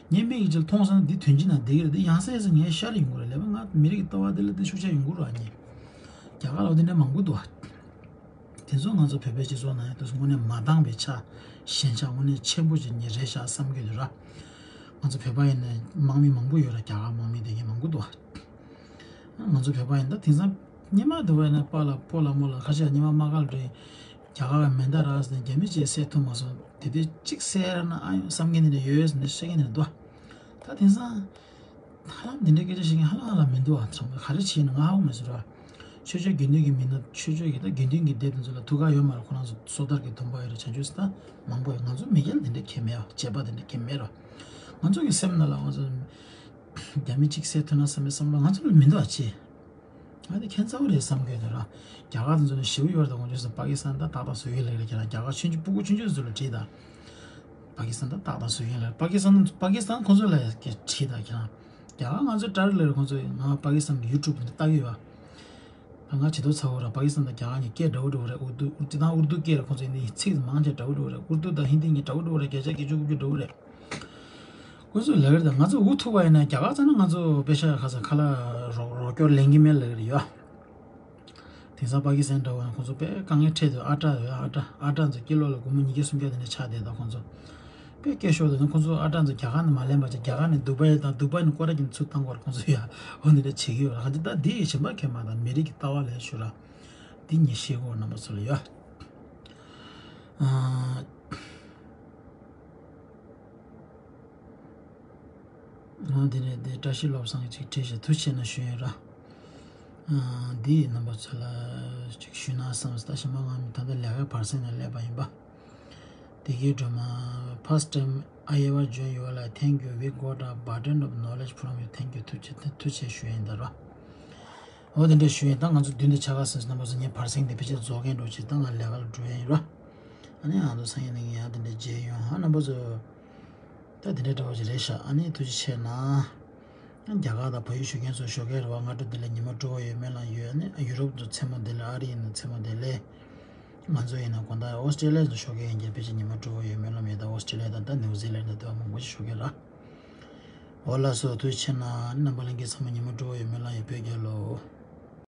ངའི་མིག་གིས་ཅིག་མཐོང་སོང་ན་འདི་དོན་སྤྱི་ན་བསྡད་ཀྱི་རེད། འདི་ཡང་སེ་ཡང་སེ་ངའི་ཤར་ཡོང་གི་རེད་ལབ་པ། ང་མི་རིགས་ཀྱི་ལྟ་བ་འདི་ལ་འདི་ཤུགས་ཆེ་ཡོང་གི་རེད་ཨ་ནི། རྒྱ་གར་ལ་འདི་འདྲ་མང་པོ་འདུག་ཨ། དེ་ཚོ་ང་ཚོ་བོད་པའི་སྤྱི་ཚོགས་ནང་ཡང་དུས་སུ་དངོས་གནས་མ་འདང་བའི་ཆ་ཞན་ཆ་དངོས་གནས་ཆེན་པོ་ཅིག་ནི་རེད་ཤག་བསམ་གྱི་འདུག་ར། ང་ཚོ་བོད་པ་ཡིན་ན་དམག་མི་མང་པོ་ཡོད་ར། རྒྱ་གར་དམག་མི་དེ་གའི་མང་པོ་འདུག་ཨ། ང་ཚོ་བོད་པ་ཡིན་ད་དེང་སང་ཉི་མ་འདུག་བས་ན་པ་ལ་པོ་ལ་མོ་ལ་ཁ་ཤས་ཉི་མ་དམག་སྒར་འགྲོ་ཡིན། རྒྱ་གར་བའི་མེ་མདའ་རག་ཟེར་ནས་རྒྱ་མི་གཅིག་བསད་ཐུབ་མ་སོང་། དེ་དུས་གཅིག་བསད་ར་ན་ཨ་ཡོང་བསམ་མཁན་དེ་འདྲ་ཡོད་ཟེར་ནས་བཤད་མཁན་དེ་འདྲ་འདུག་ཨ། ད་དེང་སང་། ཧ་ལམ་འདི་འདྲའི་སྐད་ཆ་བཤད་མཁན་ཧ་ལམ་ཧ་ལམ་མི་འདུག་ཨ། ཚང་མ་ག་རེ་བྱས་ནས་ང་ཧ་གོ་མེད་ཟེར་བ། ཆོས་ཕྱོགས་དགེ་འདུན་གྱི་མི་སྣ་ཆོས་ཕྱོགས་ཀྱི་ད་དགེ་འདུན་གྱི་སྡེ་དེ་ཚོ་ལ་ཐུགས་ཁག་ཡོད་མ་རེད། ཁོ་རང་ཚོ་སོ་ཐར་གྱི་སྡོམ་པ་ཡོད་རེད། བྱང་ཆུབ་སེམས་དཔའ་མང་པོ་ཡོད། ང་ཚོ་མི་སྒེར་ལ་དེ་འདྲ་གལ་མེད་ཨ། བྱས་པ་དེ་འདྲ་གལ་མེད་ར། ང་ཚོ་གི་སེམས་ནང་ལ་ང་ཚོ་རྒྱ་མི་གཅིག་བསད་ཐུབ་ན་བསམ་པའི་བསམ་བློ་ང་ཚོ་ལ་མི་འདུག་ཨ་ཅེ། ང་དེ་ཁྱད་མཚར་པོ་རེད་བསམ་གྱི་འདུག་ར། རྒྱ་གར་དེ་ཚོ་ནི་ཞེ་པོ་ཡོད་རེད། ད་ང་ཚོ་པ་ཀི་སི་ཐན་ད་ཏག་ཏག་བཟོ་ཡི་ལེགས་རེད། ཁྱེད་རང་རྒྱ་གར་ཆུང་ཆུང་སྤུ་གུ་ཆུང་ཆུང་ཚོ་ལ་དྲིས་དང་། པ་ཀི་སི་ཐན་ད་ཏག་ཏག་བཟོ་ཡི་ལེགས། པ་ཀི་སི་ཐན་པ་ཀི་སི་ཐན་ཁོང་ཚོ་ལ་ཡ་དྲིས་དང་། ཁྱེད་རང་རྒྱ་གར་ང་ཚོ་ཏྲ་རི་ལེ་རེད། ཁོང་ཚོ་ང་པ་ཀི་སི་ཐན་གྱི་ཡུ་ཊུབ་འདི་ལྟ་གི་ཡོད། ད་ང་བྱེད་ཐུབ་ཚ་བོ་ར། པ་ཀི་སི་ཐན་དང་རྒྱ་གར་གཉིས་སྐད་འདྲ་བོ་འདྲ་བོ་རེད། ཨུར་དུ་ཨུར་དུ་དང་ཨུར་དུ་སྐད་རེད། ཁོང་ཚོ་ཡིན་ནི་ཚིག་མང་ཆེ་འདྲ་བོ་འདྲ་བོ་རེད། ཨུར་དུ་དང་ཧིན་དི་གཉིས་འདྲ་བོ་འདྲ་བོ་རེད། བརྒྱ་ཆ་བརྒྱད་ཅུ་དགུ་བཅུ་འདྲ་བོ་རེད། ཁོ་ཚོས་ལབ་ཀྱི་རེད། ད་ང་ཚོ་འུ་ཐུག་པ་ཡིན་ན་རྒྱ་གར་ཚ་ན་ང་ཚོ་པེ་ཤ་ཁ་ས་ཁ་ལག་རོགས་རོགས་སྐྱོར་ལེན་གྱི་མེད་ལབ་ཀྱི་རེད་ཡ། དེང་སང་པ་ཀི་སི་ཐན་འདྲ་བོ་ན་ཁོ་ཚོ་དཔེ་དཀའ་ངལ་འཕྲད་དུས་ཨ་ཏྲ་ཡོད་ཨ་ཏྲ་ཨ་ཏྲ་ཚོ་ཀི་ལོ་ལ་སྒོར་མོ་ཉིས་བརྒྱ་སུམ་བརྒྱ་དེ་འདྲ་ཆགས་བསྡད། ད་ཁོ་ཚོ་དཔེ་སྐད་ཤོར་དུས་ན་ཁོ་ཚོ་ཨ་ཏྲ་ཚོ་རྒྱ་གར་ནས་མ་ལེན་པ་བྱས་རྒྱ་གར་ནས་དུ་བྷའི་དང་དུ་བྷའི་ནས་སྐོར་ར་གྱིན་ཚུར་བཏང་དགོས་རེད། ཁོ་ཚོ་ཡ་འོ་འདི་འདྲ་བྱེད་ཀྱི་ཡོད་ར། ཧ་འདི་ད་འདི་ཡི་གཞན་པ་གས་མ་དང་མི་རིགས་ཀྱི་ལྟ་བ་ལས་ཞུ་ར། འདི་ངས་ཤེས་གོ་རྣམ་པ་ཚོ་ལ་ཡ། ཨ། ཨ་དེ་ནས་དེ་བཀྲ་ཤིས་བློ་བཟང་གིས་ཅིག་བྲིས་ཤག་ཐུགས་རྗེ་ཆེ་གནང་ཞུ་ཡིན་ར། འདི་རྣམ་པ་ཚོ་ལ་ཅིག་ཞུས་ན་བསམ་སྟེ། ད་ཞིམ་པ་ང་མི་ད་ལྟ་ལས་ཀ་བར་སེང་ནས་སླེབས་པ་ཡིན་པ། དེ་གའི་སྒྲོལ་མ། First time I ever join your live. Thank you. We got a burden of knowledge from you. Thank you. ཐུགས་རྗེ་ཐུགས་རྗེ་ཞུ་ཡིན་ད་ར། འོ་དེ་འདྲ་ཞུ་ཡིན། ད་ང་ཚོ་མདུན་དུ་ཆ་ག་སེམས་རྣམ་པ་ཚོ་ངས་བར་སེང་དེ་ཕལ་ཆེར་རྫོགས་མཁན་འགྲོ་ཆེ། ད་ང་ལས་ཀ་ལ་འགྲོ་ཡ་ཡིན་ར། ཨ་ནི་ང་ཚོ་སང་ཉིན་ནས་ཡང་དེ་འདྲ་མཇལ་ཡོང་ཧ་རྣམ་པ་ཚོ། ད་དེ་འདྲ་འདྲ་བོ་ཞིག་རེད་ཤག་ཨ་ནི་ཐུགས་རྗེ་ཆེ་གནང་། རྒྱ་གར་དང་བལ་ཡུལ་བཞུགས་མཁན་ཚོ་ཞོགས་ཀས་རེད་བ། སྔ་དྲོ་འདི་ལ་ཉི་མ་དྲོ་བོ་ཡོད་སྨོན་ལམ་ཡོད། ཨ་ནི་ཡུ་རོབ་ཚོ་མཚན་མོ་བདེ་ལེགས། ཨ་རི་ཡིན་ན་མཚན་མོ་བདེ་ལེགས། ང་ཚོ་ཡིན་ན་དགོང་དག་ཨོ་སི་ཀྲི་ལི་ཡ་ཚོ་ཞོགས་ཀས་ཡིན་གྱི་ཕལ་ཆེར་ཉི་མ་དྲོ་བོ་ཡོད་སྨོན་ལམ་ཡོད། ད་ཨོ་སི་ཀྲི་ལི་ཡ་དང་ད་ནིའུ་ཛི་ལན་དང་དེ་བ་མང་པོ་ཞིག་ཞོགས་ཀས་ར། འོ་ལགས་སོ། ཐུགས་རྗེ་ཆེ་གནང་། རྣམ་པ་ལྷན་རྒྱས་ཚང་མ་ཉི་མ་དྲོ་བོ་ཡོད་སྨོན་ལམ་ཡོད། བོད་རྒྱལ་ལོ།